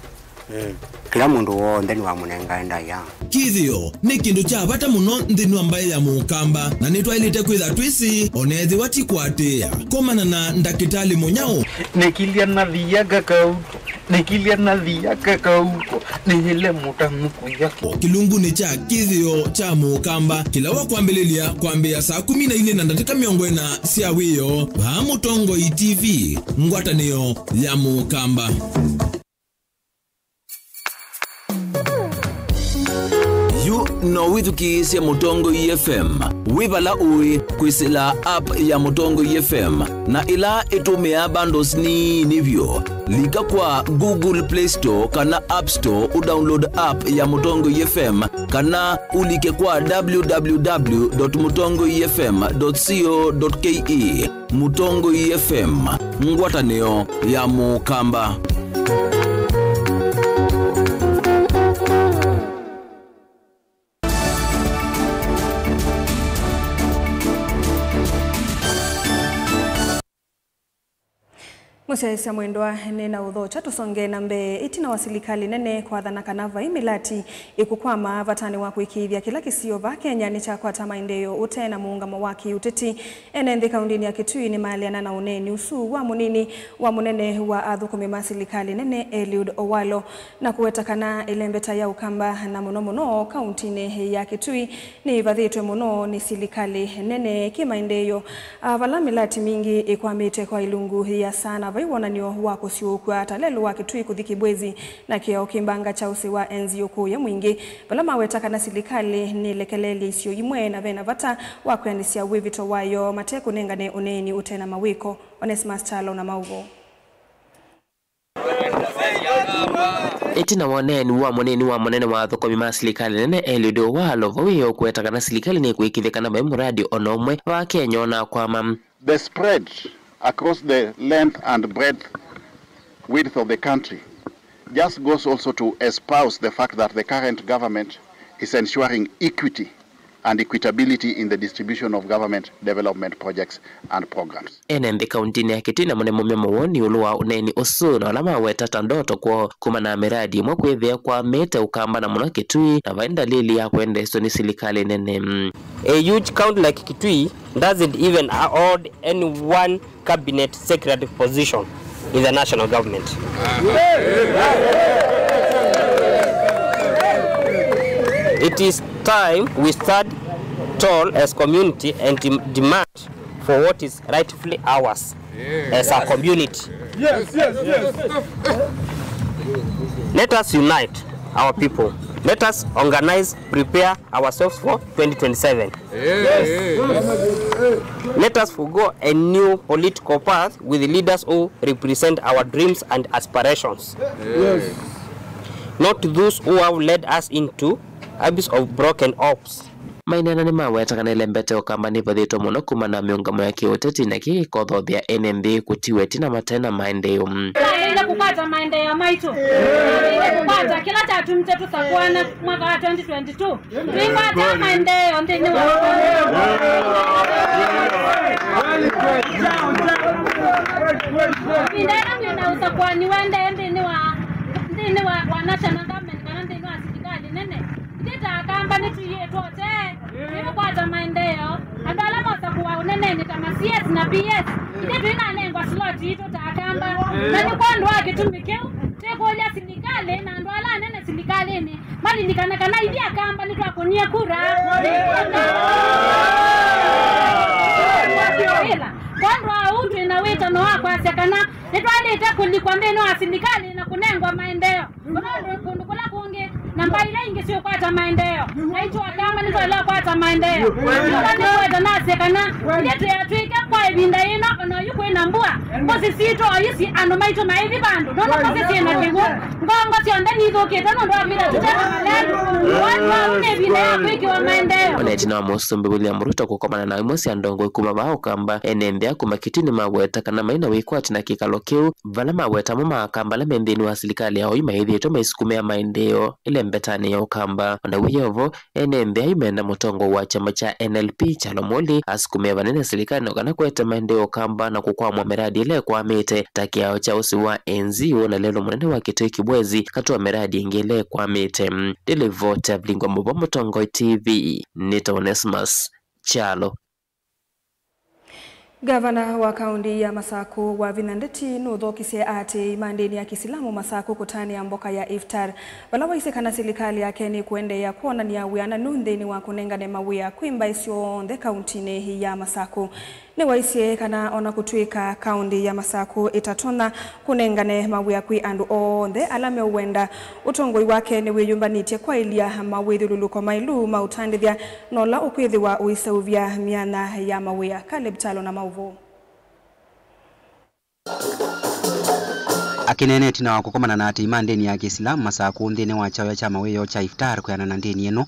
mm, kĩla mũndũ w'onthe nĩwamũnengae ndaĩa. Kĩthĩo nĩ kĩndũ kya vata mũno nthĩnĩ wa mbaĩ ya Mũkamba, na nĩtwaĩlĩte kwĩtha twĩsĩ, o na ethĩwa ti kũatĩĩa. Komana na ndakĩtalĩ mũnyaũ. Nĩkilya na thia kakau. Nĩkilya na thia kakauko, nĩyĩle mũtanu kũya. Kĩlungunĩ kya kĩthĩo kya Mũkamba, kĩla wakwambĩlĩlya kwambĩĩa saa kũmi na ilĩ na ndatĩka mĩongo ĩna sya wĩoo, vaa Mũtongoi T V, ngwatanĩo ya Mũkamba. Yu no wĩthukĩĩsye Mũtongoi F M wĩ vala ũĩ kwĩsĩla app ya Mũtongoi F M, na ĩla ĩtũmĩaa bundles nini vyũ. Lika kwa Google Play Store kana App Store ũdownload app ya Mũtongoi F M, kana ũlike kwa w w w dot mũtongoi f m dot co dot k e. Mũtongoi F M, ngwatanĩo ya Mũkamba. Mũsyaĩĩsya mwendwa, nĩ na ũthokya tũsonge na mbee. Ĩtina wa silikalĩ nene kwathana kana vai mĩlati ĩkũkwama, vatanĩ wa kũĩkĩĩthya kĩla kĩsio va Kenya nĩkyakwata maendeeo ũte na mũũngamo wa kĩũteti, ene nthĩ kaũndĩnĩ ya Kitui nĩmaeleana na ũneeni ũsu wa mũnini wa mũnene wa athũkũmi ma silikalĩ nene, Eliud Owalo, na kũweta kana ĩlembeta ya Ũkamba, na mũno mũno kaũntĩnĩ ya Kitui, nĩĩvathĩtwe mũno nĩ silikalĩ nene kĩmaendeeo, a, vala mĩlati mingĩ ĩkwamĩte kwa ilungu ĩasa, na vai wonany'o wa kũsyũũkw'a ta lelũ wa Kitui kũthi Kibwezi na kĩao kĩ mbanga kya ũsĩ wa Enzi ũkũũya mwingĩ, vala maweta kana silikalĩ nĩĩlekeleelye isio imwe na vena vata wa kwĩanĩsya wĩvĩto wayo mate kũnengane ũneeni ũte na mawĩko. Onesmus Kyalo na maũvoo. Ĩtina wa ũneeni wa mũnini wa mũnene wa athũkũmi ma silikalĩ nene, Eliud Owalo, vau ĩĩ ũkũweta kana silikalĩ nĩkwĩkĩthya kana vai mũradi o na ũmwe va Kenya ũnakwama. The spread across the length and breadth, width of the country just goes also to espouse the fact that the current government is ensuring equity and equitability in the distribution of government development projects and programs. Ene nthĩ kaũntĩnĩ ya Kitui namo nĩmaumya mawoni ĩũlũ wa ũneeni ũsu, na ala maweta ta ndoto kwoo kumana na mĩradi ĩmwe kwĩthĩa kwamĩte Ũkamba na mũno Kitui, na vai ndalili ya kwendeeswa nĩ silikalĩ nene. A huge county like Kitui doesn't even hold any one cabinet secretary position in the national government. It is time we stand tall as community and dem- demand for what is rightfully ours as a community. Yes, yes, yes. Let us unite our people. Let us organize, prepare ourselves for twenty twenty-seven. Let us forgo a new political path with leaders who represent our dreams and aspirations, not those who have led us into abyss of broken hopes. Maineena nĩmaweta kana ĩlembeta ya Ũkamba nĩvathĩtwe mũno kumana na mĩũngamo ya kĩũteti, na kĩĩ kĩkothothya ene nthĩ kũtiwa ĩtina mate na maendeeo. Twaĩlĩte kũkwata maendeeo maitũ. Twaĩlĩte kũkwata kĩla kyatumĩte tũsakũana mwaka wa twenty twenty-two. Twĩkwata maendeeo nthĩnĩ wa ĩvinda ĩla twĩ na ũsakũani ũendee nthĩnĩ wa, nthĩnĩ wa, wa national government kana nthĩnĩ wa silikalĩ nene. Ithyĩ ta Akamba nĩtũiĩtwe ũtee. Nĩtũkwata maendeeo. Andũ ala mosakũwa ũnenenĩ ta ma C S na P S, ithyĩ tũinanengwa slot yitũ ta Akamba. Na nĩ kwondũ wa kĩtumi kĩu, twĩkũlya silikalĩ na andũ ala anene silikalĩnĩ malilikane kana ithyĩ Akamba nĩtwakũnie kura. Ĩla. Kwondũ wa ũu, twĩ na wĩtano wa kwasya kana nĩtwaĩlĩte kũlikwa nthĩnĩ wa silikalĩ na kũnengwa maendeeo. Kũna ũndũ kũndũ kũla kũngĩ, na mbaĩ ila ingĩ syũkwata maendeeo. Aitũ Akamba nĩtwaĩle ũkwata maendeeo. Ĩla nĩkweta nasye kana ithyĩ twĩatw'ĩke kwa ĩvinda yĩno, o na oyu kwĩ na mbua, mbũsi sitũ oyu si andũ maitũ maithi vandũ, nũndũ mbũsi syĩ na kĩw'ũ. Ngongo syonthe nithũkĩte nũndũ wa kwĩtha tũte na malelu. Watu au nĩ ĩvinda ya kwĩkĩwa maendeeo. O na ĩtina wa Mũsumbĩ William Ruto kũkomana na imwe sya ndongoi kuma vaa Ũkamba, ene nthĩ kuma Kitui nĩmaweta kana mai na wĩkwati na kĩkalo kĩu, vala maweta amwe ma Akamba ala me nthĩnĩ wa silikalĩ ya oyu maĩthĩĩtwe maisukumĩa maendeeo ĩlembetanĩ ya Ũkamba. O na wĩ o vo, ene nthĩ ayu menda mũtongoi wa kyama kya N L P, Kyalo Mwoli, asukumĩe vanene silikalĩ no kana kũete maendeeo Ũkamba na kũkwamw'a mĩradi ĩla ĩkwamĩte, ta kĩao kya ũsĩ wa Enzi, ũũ na lelũ mũnene wa Kitui Kibwezi, katĩ wa mĩradi ĩngĩ ĩla ĩkwamĩte. Ndĩlivoti ya Vilingwa Mũvo, Mũtongoi T V, nĩtawa Onesmus Kyalo. Ngavana wa kaũntĩ ya Masakũ, Wavinya Ndeti, nũthokisye aatĩĩi ma ndĩni ya Kĩsilamu Masakũ kũtanĩa mboka ya iftar, vala waisye kana silikalĩ yake nĩkũendeea kwonany'a wĩananu nthĩnĩ wa kũnengane mawĩa kwĩ mbaĩ syonthe kaũntĩnĩ ya Masakũ. Nĩwaisye kana o na kũtw'ĩka kaũntĩ ya Masakũ ĩtatonya kũnengane mawĩa kwĩ andũ onthe ala meũwenda, ũtongoi wake nĩwĩyũmbanĩtye kwaĩlya mawĩthyũlũlũko maĩlu ma ũtandĩthya na ũla ũkwĩthĩwa ũiseũvya myanya ya mawĩa. Caleb Kyalo na maũvoo. Akĩneena ĩtina wa kũkomana na aatĩĩi ma ndĩni ya Kĩsilamu Masakũ nthĩnĩ wa kyawya kya mawĩoo kya iftar kwĩanana na ndĩni ĩno,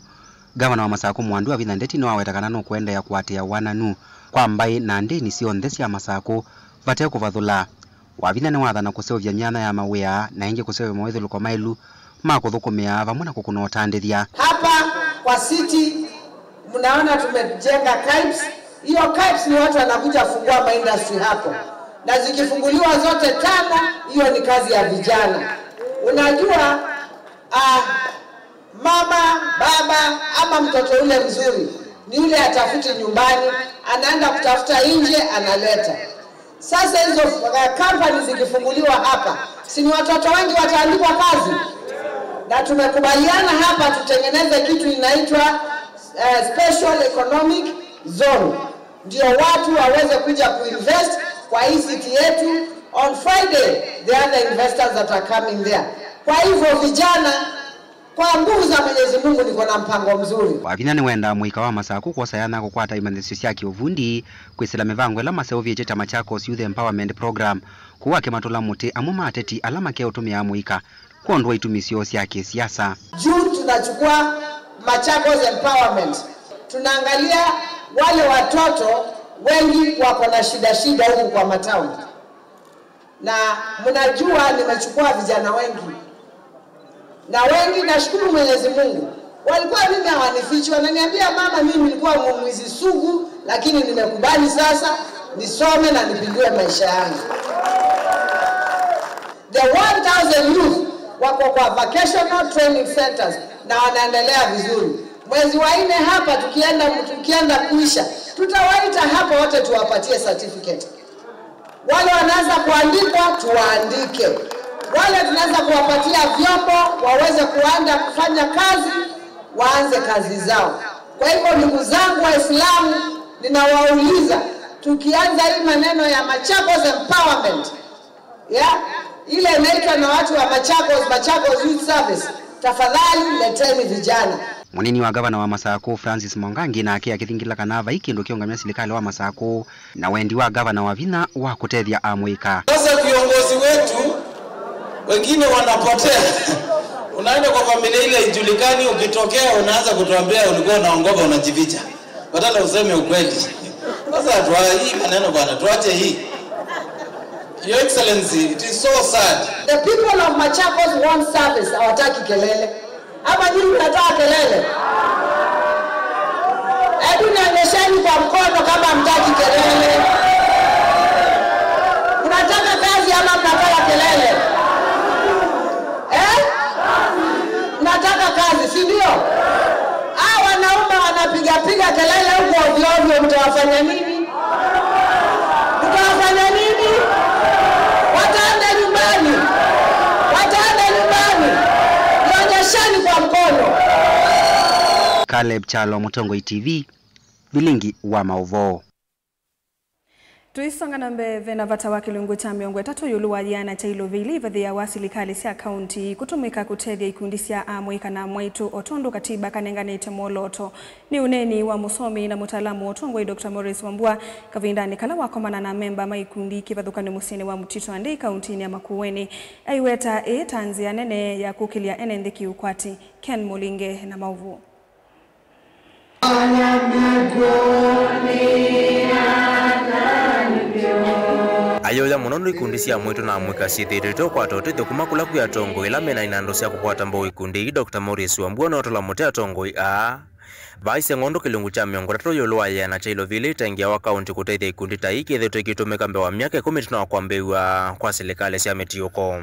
Ngavana wa Masakũ Mwandũ Wavinya Ndeti nĩwaweta kana nũkũendeea kũatĩĩa wananu kwa mbaĩ na ndĩni syonthe sya Masakũ vate kũvathũla. Wavinya nĩwathana kũseũvya myanya ya mawĩa na ĩngĩ kũseũvya mawĩthyũlũko maĩlu ma kũthũkũmĩa vamwe na kũkũna ũtandĩthya. Hapa kwa city, mnaona tumejenga KIPES. Hiyo KIPES ni watu wanakuja fungua maindustry hapo. Na zikifunguliwa zote tano, hiyo ni kazi ya vijana. Unajua, ah, mama, baba ama mtoto ule mzuri ni yule atafuti nyumbani, anaenda kutafuta nje, analeta. Sasa hizo, uh, company zikifunguliwa hapa, si ni watoto wengi wataandikwa kazi? Na tumekubaliana hapa tutengeneze kitu inaitwa, uh, special economic zone, ndio watu waweze kuja kuinvest kwa hii city yetu. On Friday, the other investors that are coming there. Kwa hivyo vijana, kwa nguvu za Mwenyezi Mungu, niko na mpango mzuri. Wavinya nĩwendaa mũika wa Masakũ kwosa yanya kũkwata imanyĩsyo sya kĩũvundi, kwĩsĩla mĩvango ĩla maseũvĩtye ta Machakos Youth Empowerment Program, kũu akĩmatũla mũtĩ amwe ma ateti ala makeũtũmĩa mũika kwondũ wa itumi syoo sya kĩsiasa. June tunachukua Machakos Empowerment. Tunaangalia wale watoto wengi wako na shida shida huku kwa matauni. Na mnajua nimechukua vijana wengi. Na wengi, nashukuru Mwenyezi Mungu. Walikuwa mimi hawanifichi, wananiambia, "Mama, mimi nilikuwa mwizi sugu, lakini nimekubali sasa nisome na nipindue maisha yangu." The one thousand youth wako kwa vocational training centers na wanaendelea vizuri. Mwezi wa nne hapa tukienda, tukienda kuisha, tutawaita hapa wote tuwapatie certificate. Wale wanaweza kuandikwa, tuwaandike. Wale tunaweza kuwapatia vyombo waweze kuanda kufanya kazi, waanze kazi zao. Kwa hivyo, ndugu zangu Waislamu, ninawauliza, tukianza hii maneno ya Machakos Empowerment, ya, ile inaitwa na watu wa Machakos, Machakos Youth Service, tafadhali leteni vijana. Mũnini wa ngavana wa Masakũ, Francis Mwangangi, nake akĩthingĩla kana vai kĩndũ kĩũngamya silikalĩ wa Masakũ na wendi wa ngavana wa vinya wa kũtethya amũika. Sasa viongozi wetu wengine wanapotea. Unaenda kwa familia ile ijulikani, ukitokea unaanza kutuambia ulikuwa unaongopa, unajificha. Badala useme ukweli. Sasa tuwa-, hii maneno bwana, tuache hii. Your Excellency, it is so sad. The people of Machakos want service, hawataki kelele. Ama nyinyi mnataka kelele? Hebu nionyesheni kwa mkono kama hamtaki kelele. Mnataka kazi ama mnataka kelele? Eh? Mnataka kazi, si ndio? Hawa wanaume wanapiga piga kelele huko ovyo ovyo, mtawafanya nini? Mtawafanya nini? Wataenda nyumbani. Wataenda nyumbani. Nionyesheni kwa mkono. Caleb Kyalo, Mũtongoi T V, vilingi wa maũvoo. Tũisonga na mbee, ve na vata wa kĩlungu kya mĩongo ĩtatũ ĩũlũ wa yĩana kya ilovĩ ila ivathĩawa silikalĩ sya kaunti kũtũmĩka kũtethya ikundi sya amũika na amwaitũ, o tondũ katiba kanenganĩte mwolooto. Nĩ ũneeni wa mũsomi na mũtaalamu wa ũtongoi, Doctor Maurice Wambua, kavindanĩ kala wakomana na amemba ma ikundi kĩvathũkany'o mũsyĩnĩ wa Mtito Andei, kauntinĩ ya Makueni. Aiweta ĩĩ ta nzĩa nene ya kũkĩlya ene nthĩ kĩũkwati. Ken Mũlinge na maũvoo. Ayũya mũno nĩ ikundi sya amwaitũ na amũika syĩthĩĩtwe iteũkwata ũtethyo kuma kũla kwĩ atongoi ala mena inandũ sya kũkwata mbau ikundi ii, Doctor Maurice Wambua nĩwatũla mũtĩ atongoi aa. Vaaisye ng'ondo kĩlungu kya mĩongo ĩtatũ ĩũlũ wa yĩana kya ilovĩ ila itengeawa kaunti kũtethya ikundi ta ii kĩthĩĩtwe kĩitũmĩka mbee wa myaka ĩkũmi ĩtina wa kwambĩĩw'a kwa silikalĩ sya mĩtiũko.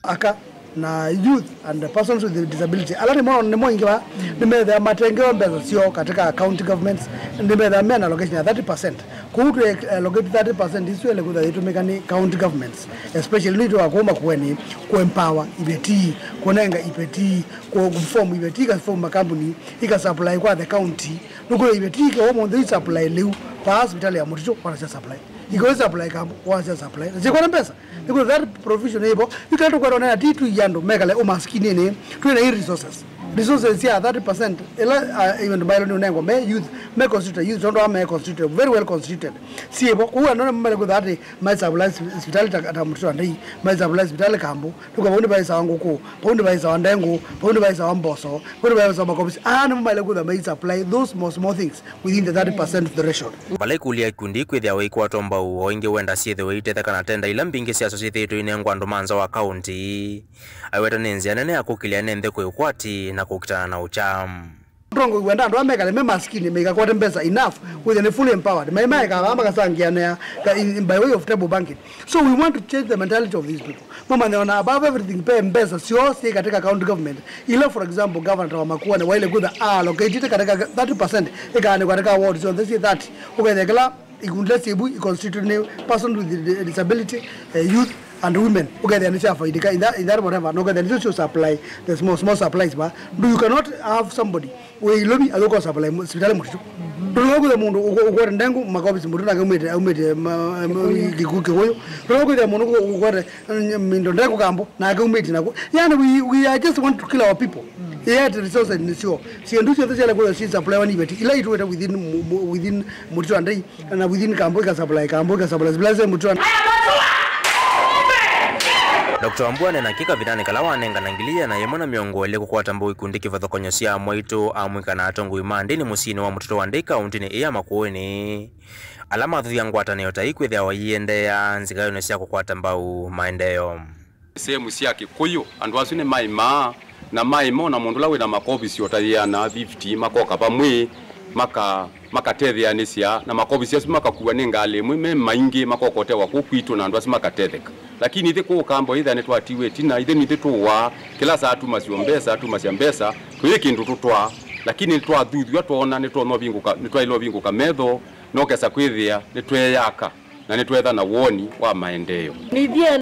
Aka na youth and the persons with disability, ala nĩmo, nĩmo aingĩ va nĩmethĩawa matengewa mbesa syoo katika county governments, nĩmethĩawa mena allocation ya thirty percent. Kwoou tũ allocate thirty percent isu ĩle kwĩthĩwa yĩtũmĩka nĩ county governments, especially nĩtũ wa kũũ Makueni, kũ empower iveti, kũnenga iveti, kũ form iveti, ika form makambuni, ika supply kwa the county. Nũkwĩthĩwa iveti ikewa mũnthĩ i supply lĩu, vaa sivitalĩ ya Mũtitũ, wanasya supply. Ikewa supply kambo, wanasya supply. Na syĩkwa na mbesa. Nĩkwĩthĩwa that provision ĩvo, yu tũkwenda ũnena ti tũi andũ mekale ũmasikininĩ, twĩ na i resources. Resources sya thirty percent, ĩla, uh, even by nĩ ũnengwa me youth, me constituted youth, tondũ ame constituted, very well constituted. Syĩvo, kũu andũ nĩmamele kwĩthĩwa atĩ mai supply sivitalĩ ta, ta Mũtitũ Andei, mai supply sivitalĩ kambo, nĩkwĩthĩwa vau nĩvaĩsawa ngũkũ, vau nĩvaĩsawa ndengũ, vau nĩvaĩsawa mboso, vau nĩvaĩsawa makovisi. Aa nĩmamele kwĩthĩwa mai supply those small small things within the thirty percent of the ration. Vala ikundi ya ikundi kwĩthĩawa ikwatwa mbau, o ingĩ wenda syĩthĩwe itetheka na tenda ila mbingĩ syasyo syĩthĩĩtwe inengwa andũ ma nza wa kaunti. Aiweta nĩ nzĩa nene ya kũkĩlya ene nthĩ kwĩ ũkwati na kũkitana na ũkya. Ũtongoi wenda andũ amekale me masikini, maikakwate mbesa enough, wĩthĩe nĩ fully empowered. Mai maeka vaa makasangĩanĩa ka-, in, in by way of table banking. So we want to change the mentality of these people. Mamanye ona above everything, pe mbesa syoo syĩ katika county government. Ila, for example, governor wa Makueni waile kwĩtha allocated katika thirty percent ĩkaanĩkwa katika ward syonthe syĩ thirty. Ũkethĩa kĩla ikundi ila syĩvu i constitute nĩ person with di-, disability, eh, youth and women. Ũkethĩa nĩ sya faidika in that, in that whatever. Na ũkethĩa nĩsyo syo supply the small, small supplies, va. Do you cannot have somebody wĩ Ilovi athũka supply mu-, sivitalĩ Mũtitũ? Ndũna kwĩthĩa mũndũ ũkwete ndengu makobisi Mũtitũ nake aumĩte, aumĩte ma-, ma-, Kĩkũyũ. Kĩkũ-, Kĩkũyũ. Ndũna kwĩthĩa mũndũ ũkwete, eh, mindo ndengu Kambo nake aumĩte naku. Yani we, we are just want to kill our people. Yet resources nĩsyo. Syĩndũ syonthe syala kwĩthĩa si supply wa niveti. Ila itwete within mu-, mu-, within Mũtitũ andei. Na within Kambo ĩka supply, Kambo ĩka supply, supply sya Mũtitũ. Doctor Wambua anena kĩ kavindanĩ kala wanengana ngili ĩana yĩmwe na mĩongo ĩlĩ kũkwata mbau ikundi kĩvathũkany'o sya amwaitũ, amwĩka na atongoi ma ndĩni mũsyĩnĩ wa Mũtitũ wa Ndei kaũntĩnĩ ĩĩ ya Makueni, ala mathuthya ngwatanĩo ta ii kwĩthĩawa iendeea nzikaĩonĩ sya kũkwata mbau maendeeo. Sehemu sya Kĩkũyũ, andũ asu nĩmaĩmaa, na maĩma, ona mũndũ ũla wĩ na makovisi o ta yĩana fifty makoka vamwe, maka-, makatetheanĩsya, na makovisi asu makakua nĩ ngalĩ ĩmwe, me maingĩ makokotewa kũu kwitũ, na andũ asu makatetheka. Lakini ithyĩ kũũ Kambo, ĩthĩa nĩtwatiwe ĩtina, ithyĩ nithyĩ tũũaa, kĩla saa tumasyo mbesa, tumasya mbesa, tũyĩ kĩndũ tũtwaa. Lakini nĩtwathuthw'a, twoona nĩtwonya ũvingũka, nĩtwaĩle ũvingũka metho, na ũkesa kwĩthĩa nĩtweeyaka, na nĩtweetha na woni wa maendeeo. Nithiĩ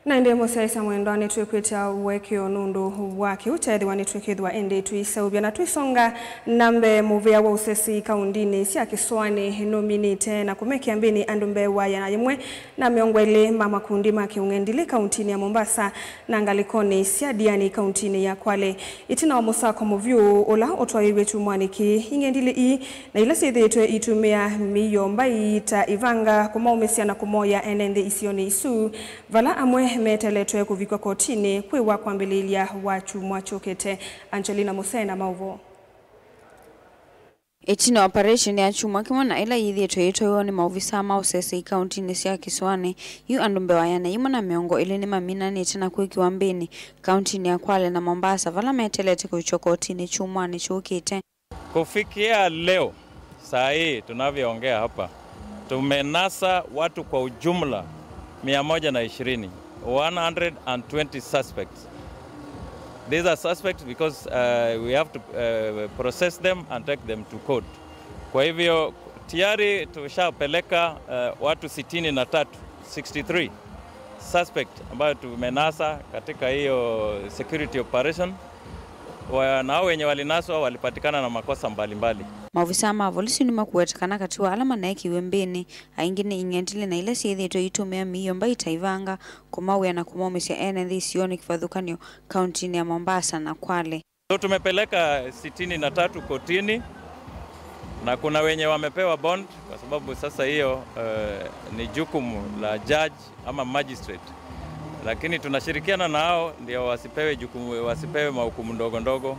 Na ĩndĩ mũsyaĩĩsya mwendwa, nĩtwĩkwĩtya ũekeo nũndũ wa kĩu kyaĩthĩwa nĩtwĩkĩthwa ĩndĩ tũiseũvya na tũisonga na mbee. Mũvĩa wa ũsesi kaũndĩnĩ sya Kĩsũanĩ nũminĩte na kũmekĩa mbĩnĩ andũ mbee wa yĩana yĩmwe na mĩongo ĩlĩ ma makundi ma kĩũng'endilĩ kaũntĩnĩ ya Mombasa na ngalĩkonĩ sya Diani kaũntĩnĩ ya Kwale. Ĩtina wa mũsako mũvyũ ũla ũtwaĩĩw'e kyumwanĩ kĩĩ, ing'endilĩ ii na ila syĩthĩĩtwe iitũmĩa mĩio mbai ta ivanga kũmaũmĩsya na kũmoya ene nthĩ isionĩ isu, vala amwe meteletwe kũvikw'a kotinĩ kwĩwa kwambĩlĩĩlya wa kyumwa kyũkĩte. Angelina Musee na maũvoo. Ĩtina wa operation ya kyumwa kĩmwe na ĩla yĩthĩĩtwe ĩtwaiwe nĩ maovisaa ma ũsesei kaũntĩnĩ sya Kĩsũanĩ, yu andũ mbee wa yĩana yĩmwe na mĩongo ĩlĩ nĩmaminanĩte na kwĩkĩwa mbĩnĩ kaũntĩnĩ ya Kwale na Mombasa, vala meteelete kũvikwa kotinĩ kyumwanĩ kyũkĩte. Kufikia leo, saa hii tunavyoongea hapa, tumenasa watu kwa ujumla mia moja na ishirini, one hundred and twenty suspects. These are suspects because, uh, we have to, uh, process them and take them to court. Kwa hivyo, tayari tushapeleka, uh, watu sitini na tatu, sixty-three suspect ambayo tumenasa katika hiyo security operation. Wa-, na hao wenye walinaswa walipatikana na makosa mbalimbali. Maovisaa ma volisi nĩmakuete kana katĩ wa ala maneekiwe mbĩnĩ, aingĩ nĩ ing'endilĩ na ila syĩthĩĩtwe iitũmĩa mĩio mbai ta ivanga, kũmawĩa na kũmaũmĩsya ene nthĩ isionĩ kĩvathũkany'o kaũntĩnĩ ya Mombasa na Kwale. So tumepeleka sitini na tatu kotini na kuna wenye wamepewa bond kwa sababu sasa hiyo, eh, ni jukumu la judge ama magistrate, lakini tunashirikiana na hao ndio wasipewe jukumu, wasipewe mahukumu ndogo ndogo.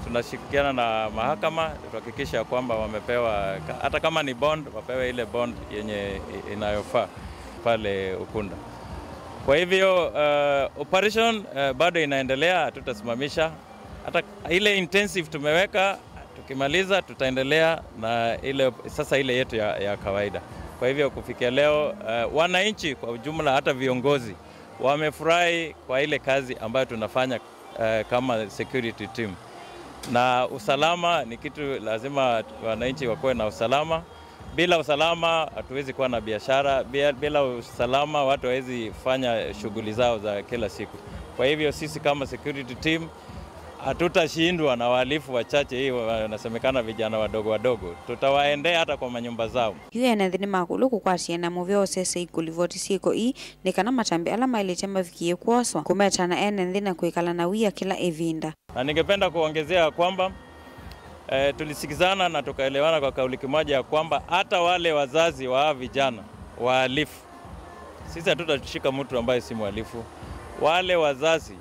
Tunashirikiana na mahakama tuhakikisha kwamba wamepewa ka-, hata kama ni bond, wapewe ile bond yenye i-, inayofaa pale Ukunda. Kwa hivyo, eh, operation, eh, bado inaendelea, hatutasimamisha. Hata ile intensive tumeweka, tukimaliza tutaendelea na ile, sasa ile yetu ya, ya kawaida. Kwa hivyo kufikia leo, eh, wananchi kwa ujumla, hata viongozi wamefurahi kwa ile kazi ambayo tunafanya, eh, kama security team. Na usalama ni kitu lazima wananchi wakuwe na usalama. Bila usalama hatuwezi kuwa na biashara, bila, bila usalama watu hawezi fanya shughuli zao za kila siku. Kwa hivyo sisi kama security team hatutashindwa na wahalifu wachache hii wanasemekana vijana wadogo wadogo. Tutawaendea hata kwa manyumba zao. Yu ene nthĩ nĩmakũlw'a kũkwatĩana na mũvĩa wa ũsesei kũlivoti syĩko ii nĩ kana matambya ala maĩlĩte mavikĩe kwoswa, kũmeta na ene nthĩ na kwĩkala na wia kĩla ĩvinda. Na ningependa kuongezea ya kwamba, eh, tulisikizana na tukaelewana kwa kauli kimoja ya kwamba hata wale wazazi wa hawa vijana wahalifu, sisi hatutashika mtu ambaye si mhalifu. Wale wazazi,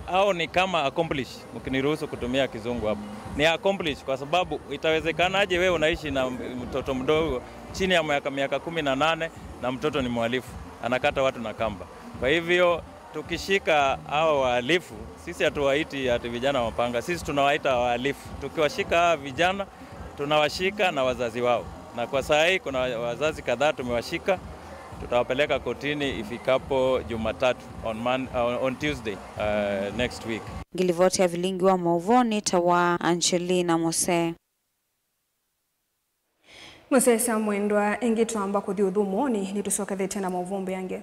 hao ni kama accomplice, mkiniruhusu kutumia kizungu hapo. Ni accomplice kwa sababu itawezekanaje wewe unaishi na mtoto mdogo chini ya miaka, miaka kumi na nane Na mtoto ni mhalifu, anakata watu na kamba. Kwa hivyo, tukishika hao wahalifu, sisi hatuwaiti ati vijana wa mapanga, sisi tunawaita wahalifu. Tukiwashika hawa vijana, tunawashika na wazazi wao. Na kwa saa hii kuna wazazi kadhaa tumewashika, tutawapeleka kotini ifikapo Jumatatu, on Mon-, on, on Tuesday, uh, next week. Ngilivoti ya vilingi wa mauvoo nĩ ta wa Angelina Mose. Mũsyaĩĩsya mwendwa, ĩngĩ twamba kũthi ũthũmũonĩ, nĩtũsyokethetye na maũvoo mbeange.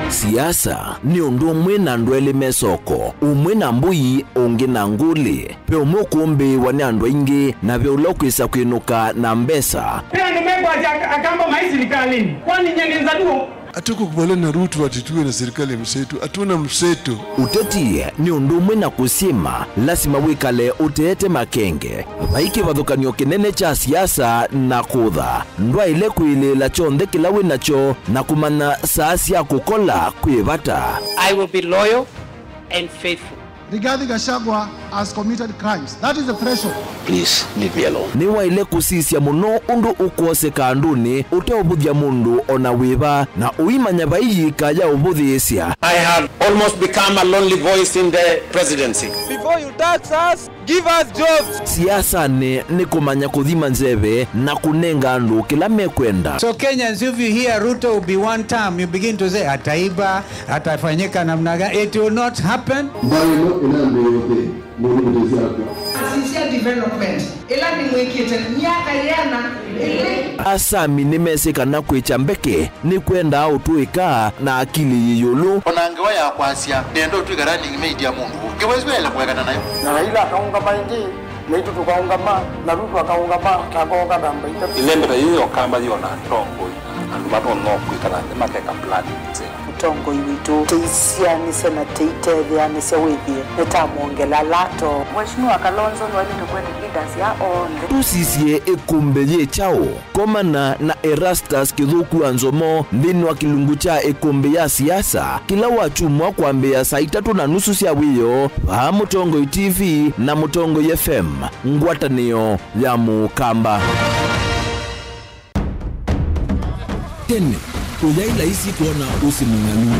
Siasa nĩ ũndũ ũmwe na andũ elĩ me soko, ũmwe na mbũi, ũngĩ na ngũlĩ. Ve ũmwe ũkũmbĩĩwa nĩ andũ aingĩ, na ve ũla ũkwĩsa kwĩnũka na mbesa. Ve andũ mekwasya ak-, Akamba mai silikalĩnĩ, kwani nyie nĩ Nzaluo? Hatukukubaliana na Ruto ati tuwe na serikali ya mseto. Hatuna mseto. Ũteti nĩ ũndũ ũmwe na kũsyĩma, lasima wĩkale ũteete makenge. Vai kĩvathũkany'o kĩnene kya siasa na kũtha. Ndwaĩle kwĩlĩĩla kyonthe kĩla wĩ nakyo na kũmanya saa sya kũkola kwĩ vata. I will be loyal and faithful. Rigathi Gachagua has committed crimes. That is the threshold. Please leave me alone. Nĩwaĩle kũsisya mũno ũndũ ũkwoseka andũnĩ ũteũvũthya mũndũ o na wĩva, na ũimanya vai yĩika ya ũvũthĩĩsya. I have almost become a lonely voice in the presidency. Before you tax us, give us jobs. Siasanĩ nĩ kũmanya kũthima nzeve na kũnenga andũ kĩla mekwenda. So Kenyans, if you hear Ruto will be one term, you begin to say, "Ataiba, atafanyika namna gani?" It will not happen. Mbaĩ ĩno ĩnambĩĩa ũthei, mũndũ mũtĩ syakwa. Asisya development, ĩla nĩmwĩkĩte myaka yĩana ĩlĩ. Asami nĩmesĩ kana kwĩkya mbeke nĩkwendaa ũtũĩka na akili yĩ ĩũlũ. O na ngewa ya kwasya, nĩenda ũtw'ĩka running mate ya mũndũ ũngĩ, wĩsĩ waĩle kũekana nayo. Na Raila akaũngama ĩngĩ, naitũ tũkaũngama, na Ruto akaũngama, takooka namba itatũ. Ĩlembe ta yĩĩ ya Ũkamba yĩ o na atongoi, andũ matonya kwĩkala nthĩ makeka plan nzeo. Mũtongoi witũ, tũisyaanĩsya na tũitetheanĩsya wĩthĩe nĩtamwongela lato. Mheshimiwa Kalonzo nĩwaĩlĩte kwenda leaders ya onthe. Tũsisye ĩkũmbĩ yĩ kyaũ? Komana na Erastus Kĩthũku wa Nzomo nthĩnĩ wa kĩlungu kya ĩkũmbĩ ya siasa kĩla wakyumwa kwambĩĩa saa itatũ na nusu sya wĩoo vaa Mũtongoi T V na Mũtongoi F M, ngwatanĩo ya Mũkamba. Tene, kũyaĩ laisi kwona ũsĩ mũng'alu.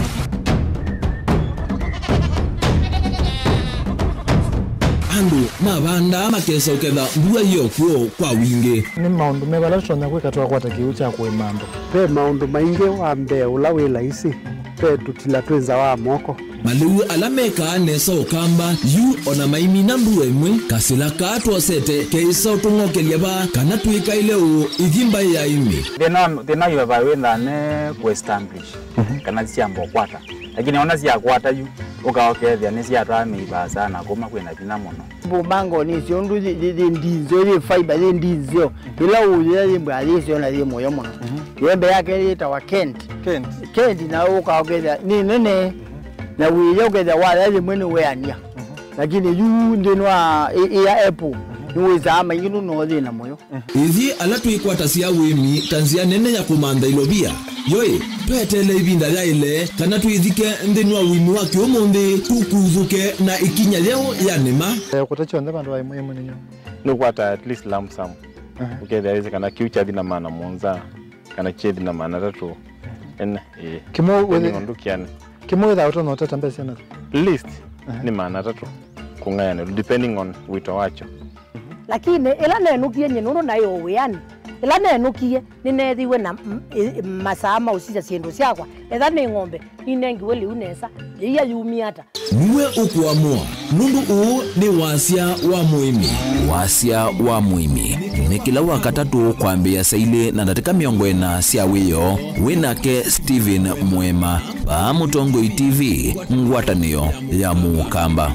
Andũ mavandaa makesa ũketha mbua yĩ o kw'o kwa wingĩ. Nĩ maũndũ meva ala tũtonya kwĩka twakwata kĩw'ũ kya kũĩma andũ? Ve maũndũ maingĩ. Wa mbee ũla wĩ laisi, ve tũtila twĩ nza wa moko. Malĩu ala mekaa nesa Ũkamba yu o na maimina mbua ĩmwe, kasĩla kaa twosete keĩsa ũtũng'okelya vaa kana twĩkaĩle ũũ ithi mbaĩ ya ĩmĩ. Thĩna wa, thĩna wa ĩvaa wĩthaa ne kũ establish, mhm, kana syamba ũkwata. Lakini ona syakwata yu, ũka ũkethĩa nĩsyatwaa mĩivaa sana kuma kwĩna vinya mũno. Mbumangoni icio ũndũ yĩ, yĩ, yĩ ndinzeo, yĩ fiber, yĩ ndinzeo. Ĩla ũyĩa yĩ mbwa yĩseo na yĩ mũyo mũno. Mhm. Yembe yake yĩtawa Kent. Kent. Kent na ũka ũkethĩa nĩ nene. Mhm. Na wĩya ũkethĩa waya yĩmwe nĩ weania. Mhm. Lakini yu nthĩnĩ wa ĩ-, ĩya apple, mhm, nĩwĩsaa maingĩ nũno thĩna mũyo. Ithyĩ ala twĩkwatasya ũĩmi ta nzĩa nene ya kũmantha ilovia, yoĩ, tweteele ĩvinda yaĩle kana twĩthike nthĩnĩ wa ũĩmi wa kĩũmũnthĩ, tũkuthũke na ĩkinya yeũ ya nĩma. Eh, kũta kyonthe vandũ va ĩmwe ĩmwe nĩ nyũmũ. Nũkwata at least lump sum. Aha. Ũkethĩa wĩsĩ kana kĩu kyathi na maana mũonza, kana kyethi na maana atatũ. Ene, ĩĩ. Kĩmwe depending wĩthĩ-, on ndũkĩanĩ. Kĩmwe wĩthaa ũtonya ũteta mbesa na least, aha, nĩ maana atatũ kũng'ayanĩlwa, depending on wĩto wakyo. Lakini ĩla nenũkie nyie nũndũ naĩ o wĩanĩ, ĩla nenũkie nĩneethiwe na m-, ĩ-, masaa ma ũsisya syĩndũ syakwa, etha nĩ ng'ombe, ninengiwe lĩu nesa, yĩia yumie ata? Nĩwe ũkũamũa, nũndũ ũũ nĩ wasya wa mũĩmi. Wasya wa mũĩmi nĩ kĩla Wakatatũ kwambĩĩa saa ilĩ na ndatĩka mĩongo ĩna sya wĩoo. Wĩ nake Stephen Mwema, vaa Mũtongoi T V, ngwatanĩo ya Mũkamba.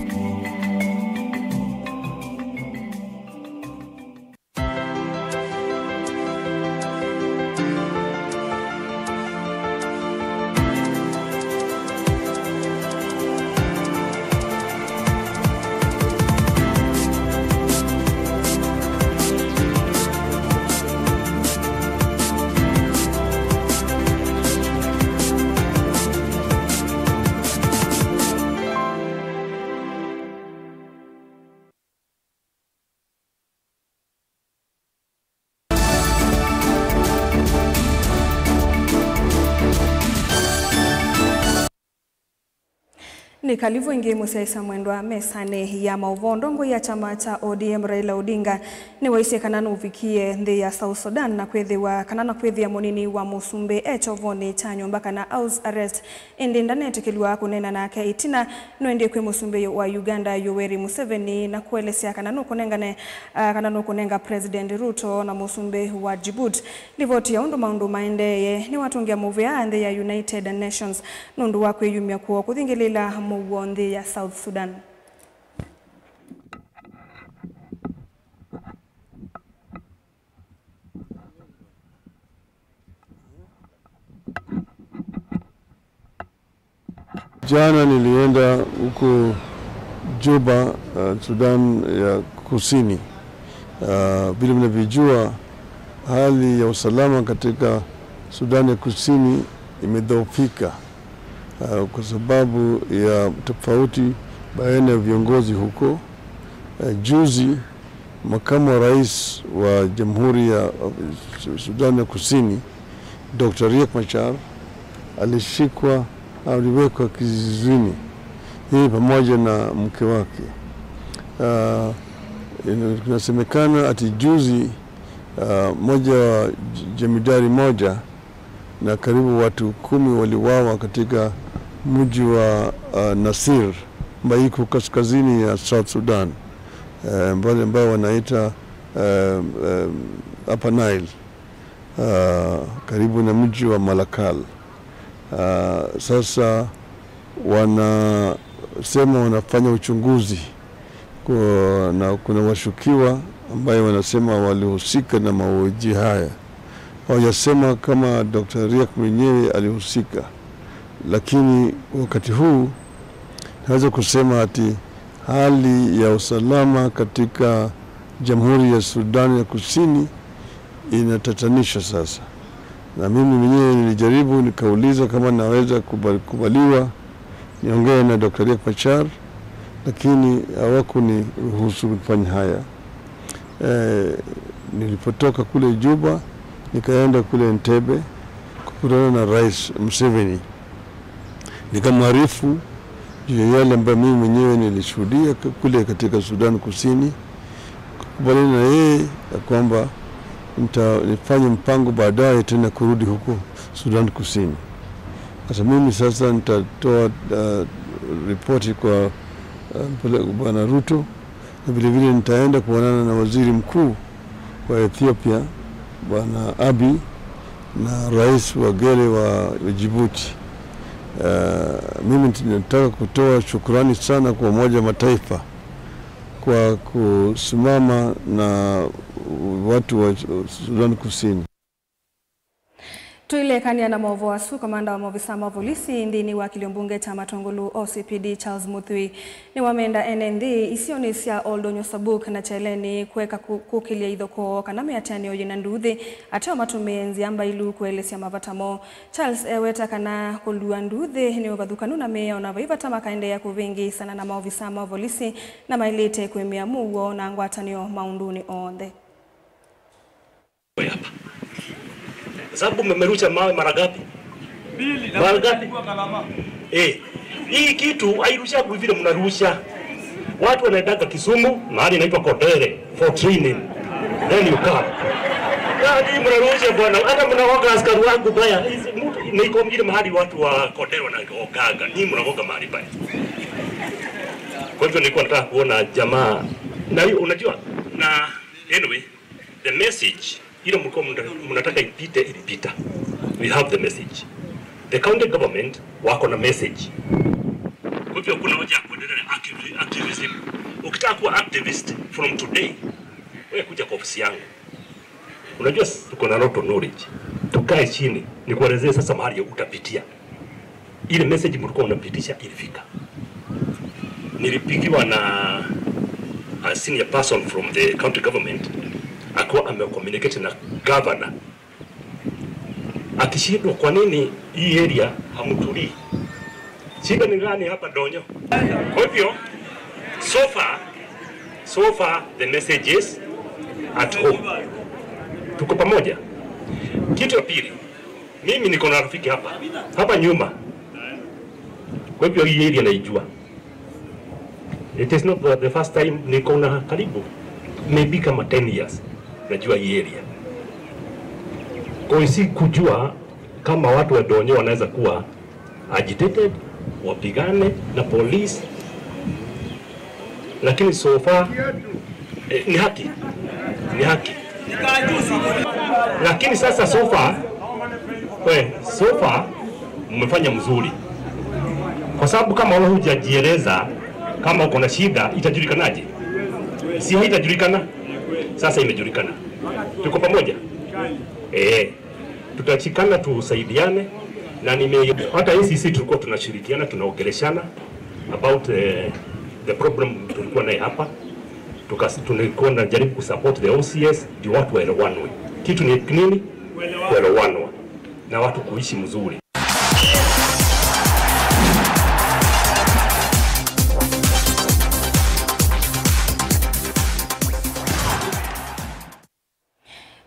Nĩ kalivu ĩngĩ mũsyaĩĩsya mwendwa mesanĩ ya maũvoo. Ndongoi ya kyama kya O D M Raila Odinga nĩwaisye kana nũvikie nthĩ ya South Sudan na kwĩthĩwa kana na kwĩthĩa mũnini wa mũsumbĩ e kyovonĩ kya nyũmba kana house arrest, ĩndĩ ndanetĩkĩlw'a kũneena nake ĩtina nũendie kwĩ mũsumbĩ wa Uganda Yoweri Museveni na kũelesya kana nũkũnengane, ah, kana nũkũnenga President Ruto na mũsumbĩ wa Djibouti. Livoti ya ũndũ maũndũ maendeeye nĩwatũngĩa mũvea nthĩ ya United Nations nũndũ wa kwĩyumya kwoo kũthingĩlĩĩla mũuo nthĩ ya South Sudan. Jana nilienda huko Juba, uh, Sudan ya Kusini. Uh, vile mnavyojua, hali ya usalama katika Sudan ya Kusini imedhoofika, uh, kwa sababu ya tofauti baina ya viongozi huko. Uh, juzi, makamu wa rais wa Jamhuri ya, uh, Su-, Sudan ya Kusini, Doctor Riek Machar, alishikwa, aliwekwa kizuizini, yeye pamoja na mke wake. Uh, ina-, inasemekana ati juzi, uh, moja wa j-, jemedari moja na karibu watu kumi waliwawa katika mji wa, uh, Nasir, ambayo iko kaskazini ya South Sudan, eh, mbali ambayo wanaita, eh, eh, Upper Nile, uh, karibu na mji wa Malakal. Uh, sasa wanasema wanafanya uchunguzi. Ku-, na kuna washukiwa ambaye wanasema walihusika na mauaji haya. Hawajasema kama Doctor Riek mwenyewe alihusika, lakini wakati huu naweza kusema ati hali ya usalama katika Jamhuri ya Sudan ya Kusini inatatanisha sasa. Na mimi mwenyewe nilijaribu, nikauliza kama naweza kubali-, kubaliwa niongee na Doctor Riek Machar, lakini hawakuniruhusu kufanya haya. Eh, nilipotoka kule Juba, nikaenda kule Entebbe kukutana na Rais Museveni. Nikamwarifu juu ya yale ambayo mimi mwenyewe nilishuhudia k-, kule katika Sudan Kusini, kukubaliana na yeye ya kwamba nita-, nifanye mpango baadaye tena kurudi huko Sudan Kusini. Sasa mimi sasa nitatoa, uh, ripoti kwa, uh, mpele-, Bwana Ruto, na vile vile nitaenda kuonana na waziri mkuu wa Ethiopia, Bwana Abiy, na rais wa Gere wa, wa Djibouti. Uh, mimi nti-, nataka kutoa shukrani sana kwa Umoja wa Mataifa kwa kusimama na watu wa Sudan Kusini. Tũilekany'a na maũvoo asu, komanda wa maovisa ma volisi nthĩnĩ wa kĩlio mbunge kya Matũngũlũ, O C P D, Charles Mũthui, nĩwamenda ene nthĩ isionĩ sya Oldonyo Sabuk na Kyeleni kũeka kũ-, kũkĩlya ithokoo kana mĩatĩanĩo yĩna nduuthĩ, ateo matũmĩe nzĩa mbailu kũelesya mavata moo. Charles eweta kana kũlua nduuthĩ nĩ ũvathũkanu na mĩao, na vai vata makaendeea kũvĩngĩĩsana na maovisa ma volisi, na maĩlĩte kũĩmĩa mũuo na ngwatanĩo maũndũnĩ onthe. Hapa. Sababu mmerusha mawe mara ngapi? Mbili. Mara ngapi? Eh. Hii kitu hairusha vile mnarusha. Watu wanaendanga Kisumu, mahali inaitwa Kotere, for training. Then you come. Yaani mnarusha bwana, hata mnaoga askari wangu baya. Hizi mtu, niko ile mahali watu wa Kotere wanaogaga, ni mnaoga mahali baya. Kwa hivyo nilikuwa nataka kuona jamaa. Na hiyo unajua, na anyway, the message ile mlikuwa mna-, mnataka ipite, ilipita. We have the message. The county government wako na message. Kwa hivyo kuna haja ya kuendelea na activi-, activism. Ukitaka kuwa activist from today, wewe kuja kwa ofisi yangu. Unajua sisi tuko na lot of knowledge. Tukae chini, nikuelezee sasa mahali utapitia. Ile message mlikuwa mnapitisha ilifika. Nilipigiwa na a senior person from the county government akiwa amecommunicate na governor akishindwa kwa nini hii area hamtulii. Shida ni gani hapa Donyo? Kwa hivyo, so far, so far the message is at home. Tuko pamoja. Kitu ya pili, mimi niko na rafiki hapa, hapa nyuma. Kwa hivyo hii area naijua. It is not the first time nikaona, karibu maybe kama ten years najua hii area. Kwa hiyo sikujua kama watu wa Donyo wanaweza kuwa agitated, wapigane na polisi, lakini so far, eh, ni haki, ni haki. Lakini sasa so far, we, so far mmefanya mzuri, kwa sababu kama wewe hujajieleza, kama uko na shida, itajulikanaje? Si haitajulikana? Sasa imejulikana. Tuko pamoja? Eh, tutashikana, tusaidiane, na nime-, hata A C C tulikuwa tunashirikiana, tunaongeleshana about, eh, the problem tulikuwa naye hapa. Tukas-, tulikuwa najaribu kusupport the O C S ndio watu waelewanwe. Kitu ni nini? Kuelewanwa na watu kuishi mzuri.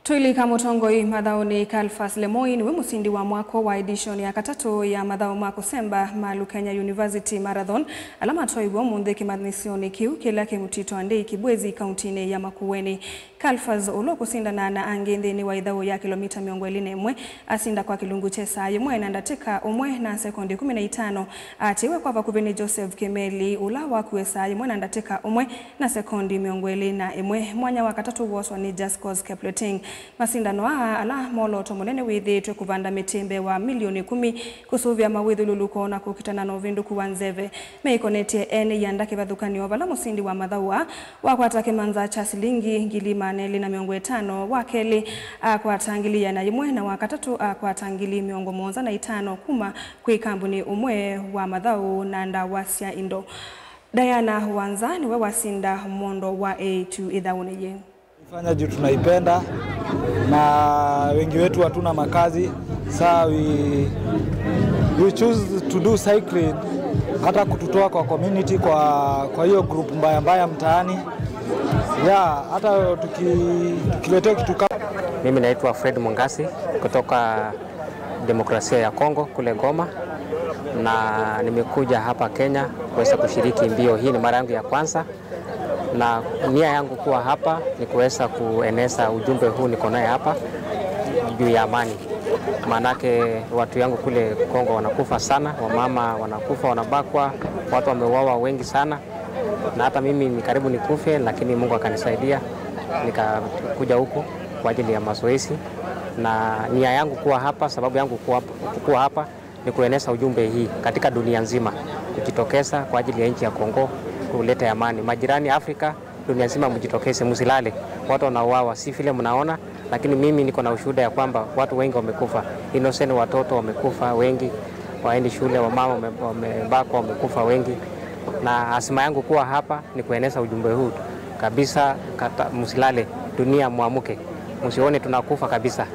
Twĩlika mũtongoi mathaũnĩ, Kalfas Lemoi nĩwe mũsindi wa mwako wa edition ya katatũ ya mathaũ ma kũsemba ma Lukenya University Marathon, ala matwaiwe ũmũnthĩ kĩmanyĩsyonĩ kĩu kĩla kĩ Mtito Andei, Kibwezi, kauntinĩ ya Makueni. Kalfas, ũla ũkũsindana na angĩ nthĩnĩ wa ĩthaũ ya kĩlomita mĩongo ĩlĩ na ĩmwe, asinda kwa kĩlungu kya saa yĩmwe na ndatĩka ũmwe na sekondi kũmi na itano. Atiwe kwa vakuvĩ nĩ Joseph Kĩmeli, ũla wakuie saa yĩmwe na ndatĩka ũmwe na sekondi mĩongo ĩlĩ na ĩmwe. Mwanya wa katatũ woswa nĩ Jaskos Kepleting. Masindano aa, ala mwolooto mũnene wĩthĩĩtwe kũvanda mĩtĩ mbee wa milioni ĩkũmi, kũsũvĩa mawĩthyũlũlũko na kũkitana na ũvĩndũku wa nzeve, meĩkonetye ene ianda kĩvathũkany'o vala mũsindi wa mathaũ aa wakwata kĩmanza kya silingi ngili maana elĩ na mĩongo ĩtano, wa kelĩ akwata ngili ĩana yĩmwe, na wa katatũ akwata ngili mĩongo mũonza na itano kuma kwĩ kambuni ũmwe wa mathaũ na ndawa sya indo. Diana Wanza nĩwe wasinda mondo wa eĩtu ĩthaũnĩ yĩĩ. Fanya juu tunaipenda na wengi wetu hatuna makazi. Saa we, we choose to do cycling, hata kututoa kwa community, kwa, kwa hiyo group mbaya mbaya mtaani. Yeah, hata tuki-, tukiletewa kitu kama Mimi naitwa Fred Mungasi kutoka Demokrasia ya Kongo kule Goma, na nimekuja hapa Kenya kuweza kushiriki mbio hii. Ni mara yangu ya kwanza, na nia yangu kuwa hapa ni kuweza kueneza ujumbe huu niko naye hapa juu ya amani, maanake watu yangu kule Kongo wanakufa sana, wamama wanakufa, wanabakwa, watu wameuawa wengi sana, na hata mimi ni karibu nikufe, lakini Mungu akanisaidia nikakuja huku kwa ajili ya mazoezi, na nia yangu kuwa hapa, sababu yangu kuwa, kuwa hapa ni kueneza ujumbe hii katika dunia nzima, kujitokeza kwa ajili ya nchi ya Kongo, kuleta amani. Majirani Afrika, dunia nzima mjitokeze, msilale. Watu wanauawa, si vile mnaona, lakini mimi niko na ushuhuda ya kwamba watu wengi wamekufa. Innocent watoto wamekufa wengi, waendi shule, wamama wame-, wamebakwa, wamekufa wengi. Na azma yangu kuwa hapa ni kueneza ujumbe huu kabisa, kata, msilale, dunia muamuke. Msione tunakufa kabisa.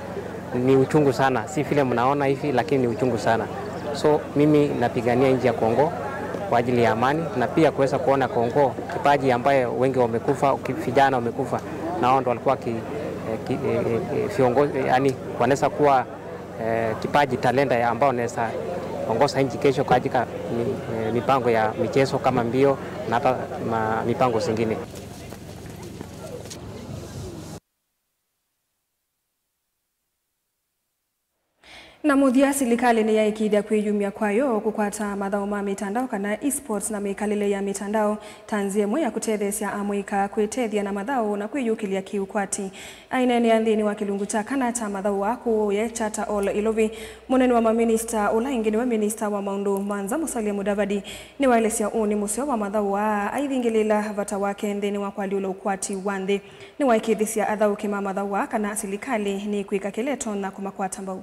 Ni uchungu sana, si vile mnaona hivi, lakini ni uchungu sana. So mimi napigania nchi ya Kongo kwa ajili ya amani na pia kuweza kuona Kongo kipaji ambaye wengi wamekufa, ki-, vijana wamekufa, na wao ndo walikuwa ki-, eh, ki-, eh, eh, eh, viongozi, eh, yani wanaweza kuwa, eh, kipaji, talenta ya ambao wanaweza ongoza nchi kesho katika mi-, eh, mipango ya michezo kama mbio na hata ma-, mipango zingine. Na mũthya, silikalĩ nĩyaĩkĩĩthya kwĩyumya kwayo kũkwata mathaũ ma mĩtandao kana esports na mĩkalĩle ya mĩtandao ta nzĩa ĩmwe ya kũtetheesya amũika kwĩtethya na mathaũ na kwĩyũkĩlya kĩũkwati. Aineenea nthĩnĩ wa kĩlungu kya kana kya mathaũ aa kũũ Charter Hall Ilovi, mũnene wa maminista ũla ĩngĩ nĩwe minista wa maũndũ ma nza Musalia Mudavadi nĩwaelesya ũnĩ mũseo wa mathaũ aa aithingĩlĩĩla vata wake nthĩnĩ wa kũalyũla ũkwati wa nthĩ. Nĩwaĩkĩĩthisye athaũki ma mathaũ aa kana silikalĩ nĩkwĩka kĩla ĩtonya kũmakwata mbau.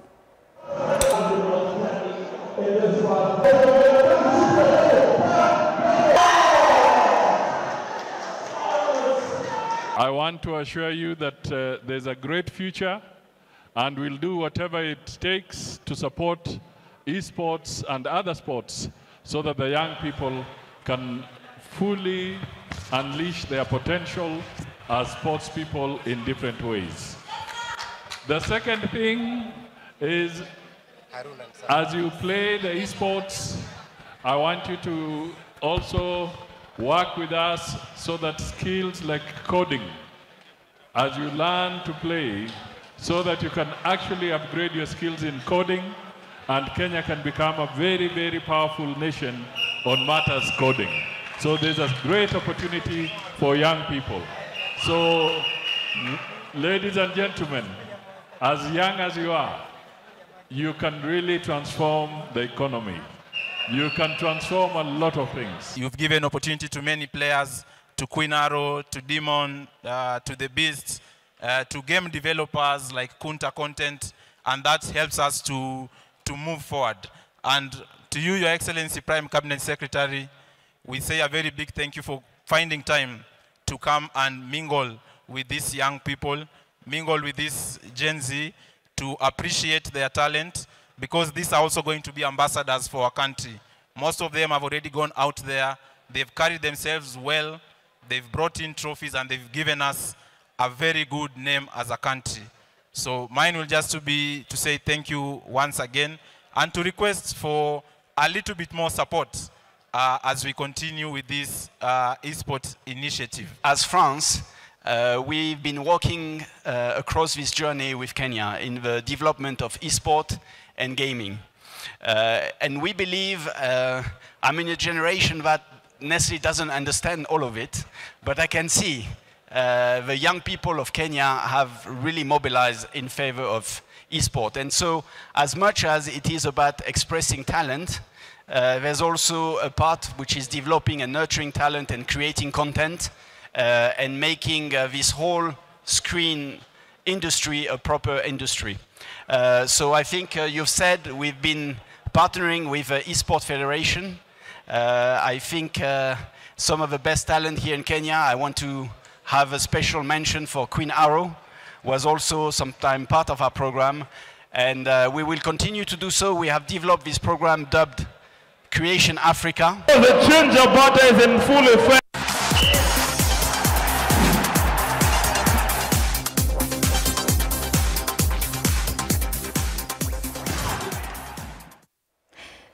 I want to assure you that, uh, there's a great future. And we'll do whatever it takes to support esports and other sports so that the young people can fully unleash their potential as sports people in different ways. The second thing is, as you play the esports, I want you to also Work with us so that skills like coding, as you learn to play, so that you can actually upgrade your skills in coding, and Kenya can become a very, very powerful nation on matters coding. So there's a great opportunity for young people. So, l- ladies and gentlemen, as young as you are, you can really transform the economy. You can transform a lot of things. You've given opportunity to many players, to Queen Arrow, to Demon, uh, to the Beast, uh, to game developers like Kunta Content, and that helps us to, to move forward. And to you, Your Excellency Prime Cabinet Secretary, we say a very big thank you for finding time to come and mingle with these young people, mingle with this Gen Z, to appreciate their talent, because these are also going to be ambassadors for our country. Most of them have already gone out there, they've carried themselves well, they've brought in trophies, and they've given us a very good name as a country. So mine will just to be to say thank you once again and to request for a little bit more support, uh, as we continue with this, uh, esports initiative. As France, uh, we've been walking, uh, across this journey with Kenya in the development of esport and gaming. Uh, and we believe, uh, I'm in a generation that necessarily doesn't understand all of it, but I can see, uh, the young people of Kenya have really mobilized in favor of esport. And so, as much as it is about expressing talent, uh, there's also a part which is developing and nurturing talent and creating content, uh, and making, uh, this whole screen industry a proper industry. Uh, so I think, uh, you've said we've been partnering with, uh, Esport Federation. Uh, I think, uh, some of the best talent here in Kenya. I want to have a special mention for Queen Arrow, was also sometime part of our program. And, uh, we will continue to do so. We have developed this program dubbed Creation Africa. The change of butter is in full effect.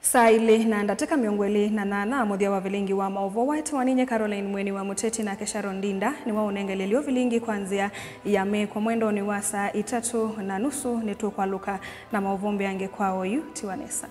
Saa ilĩ na ndatĩka mĩongo ĩlĩ na nana, mũthya wa vilingi wa maũvoo wa Tiwaninye Caroline Mweni wa Mũteti nake Sharon Ndinda nĩwaũnengelelyo vilingi kwa nzĩa ya mĩĩko. Mwendonĩ wa saa itatũ na nusu nĩtũkwalũka na maũvoo mbeange kwa oyu. Tiwa nesa.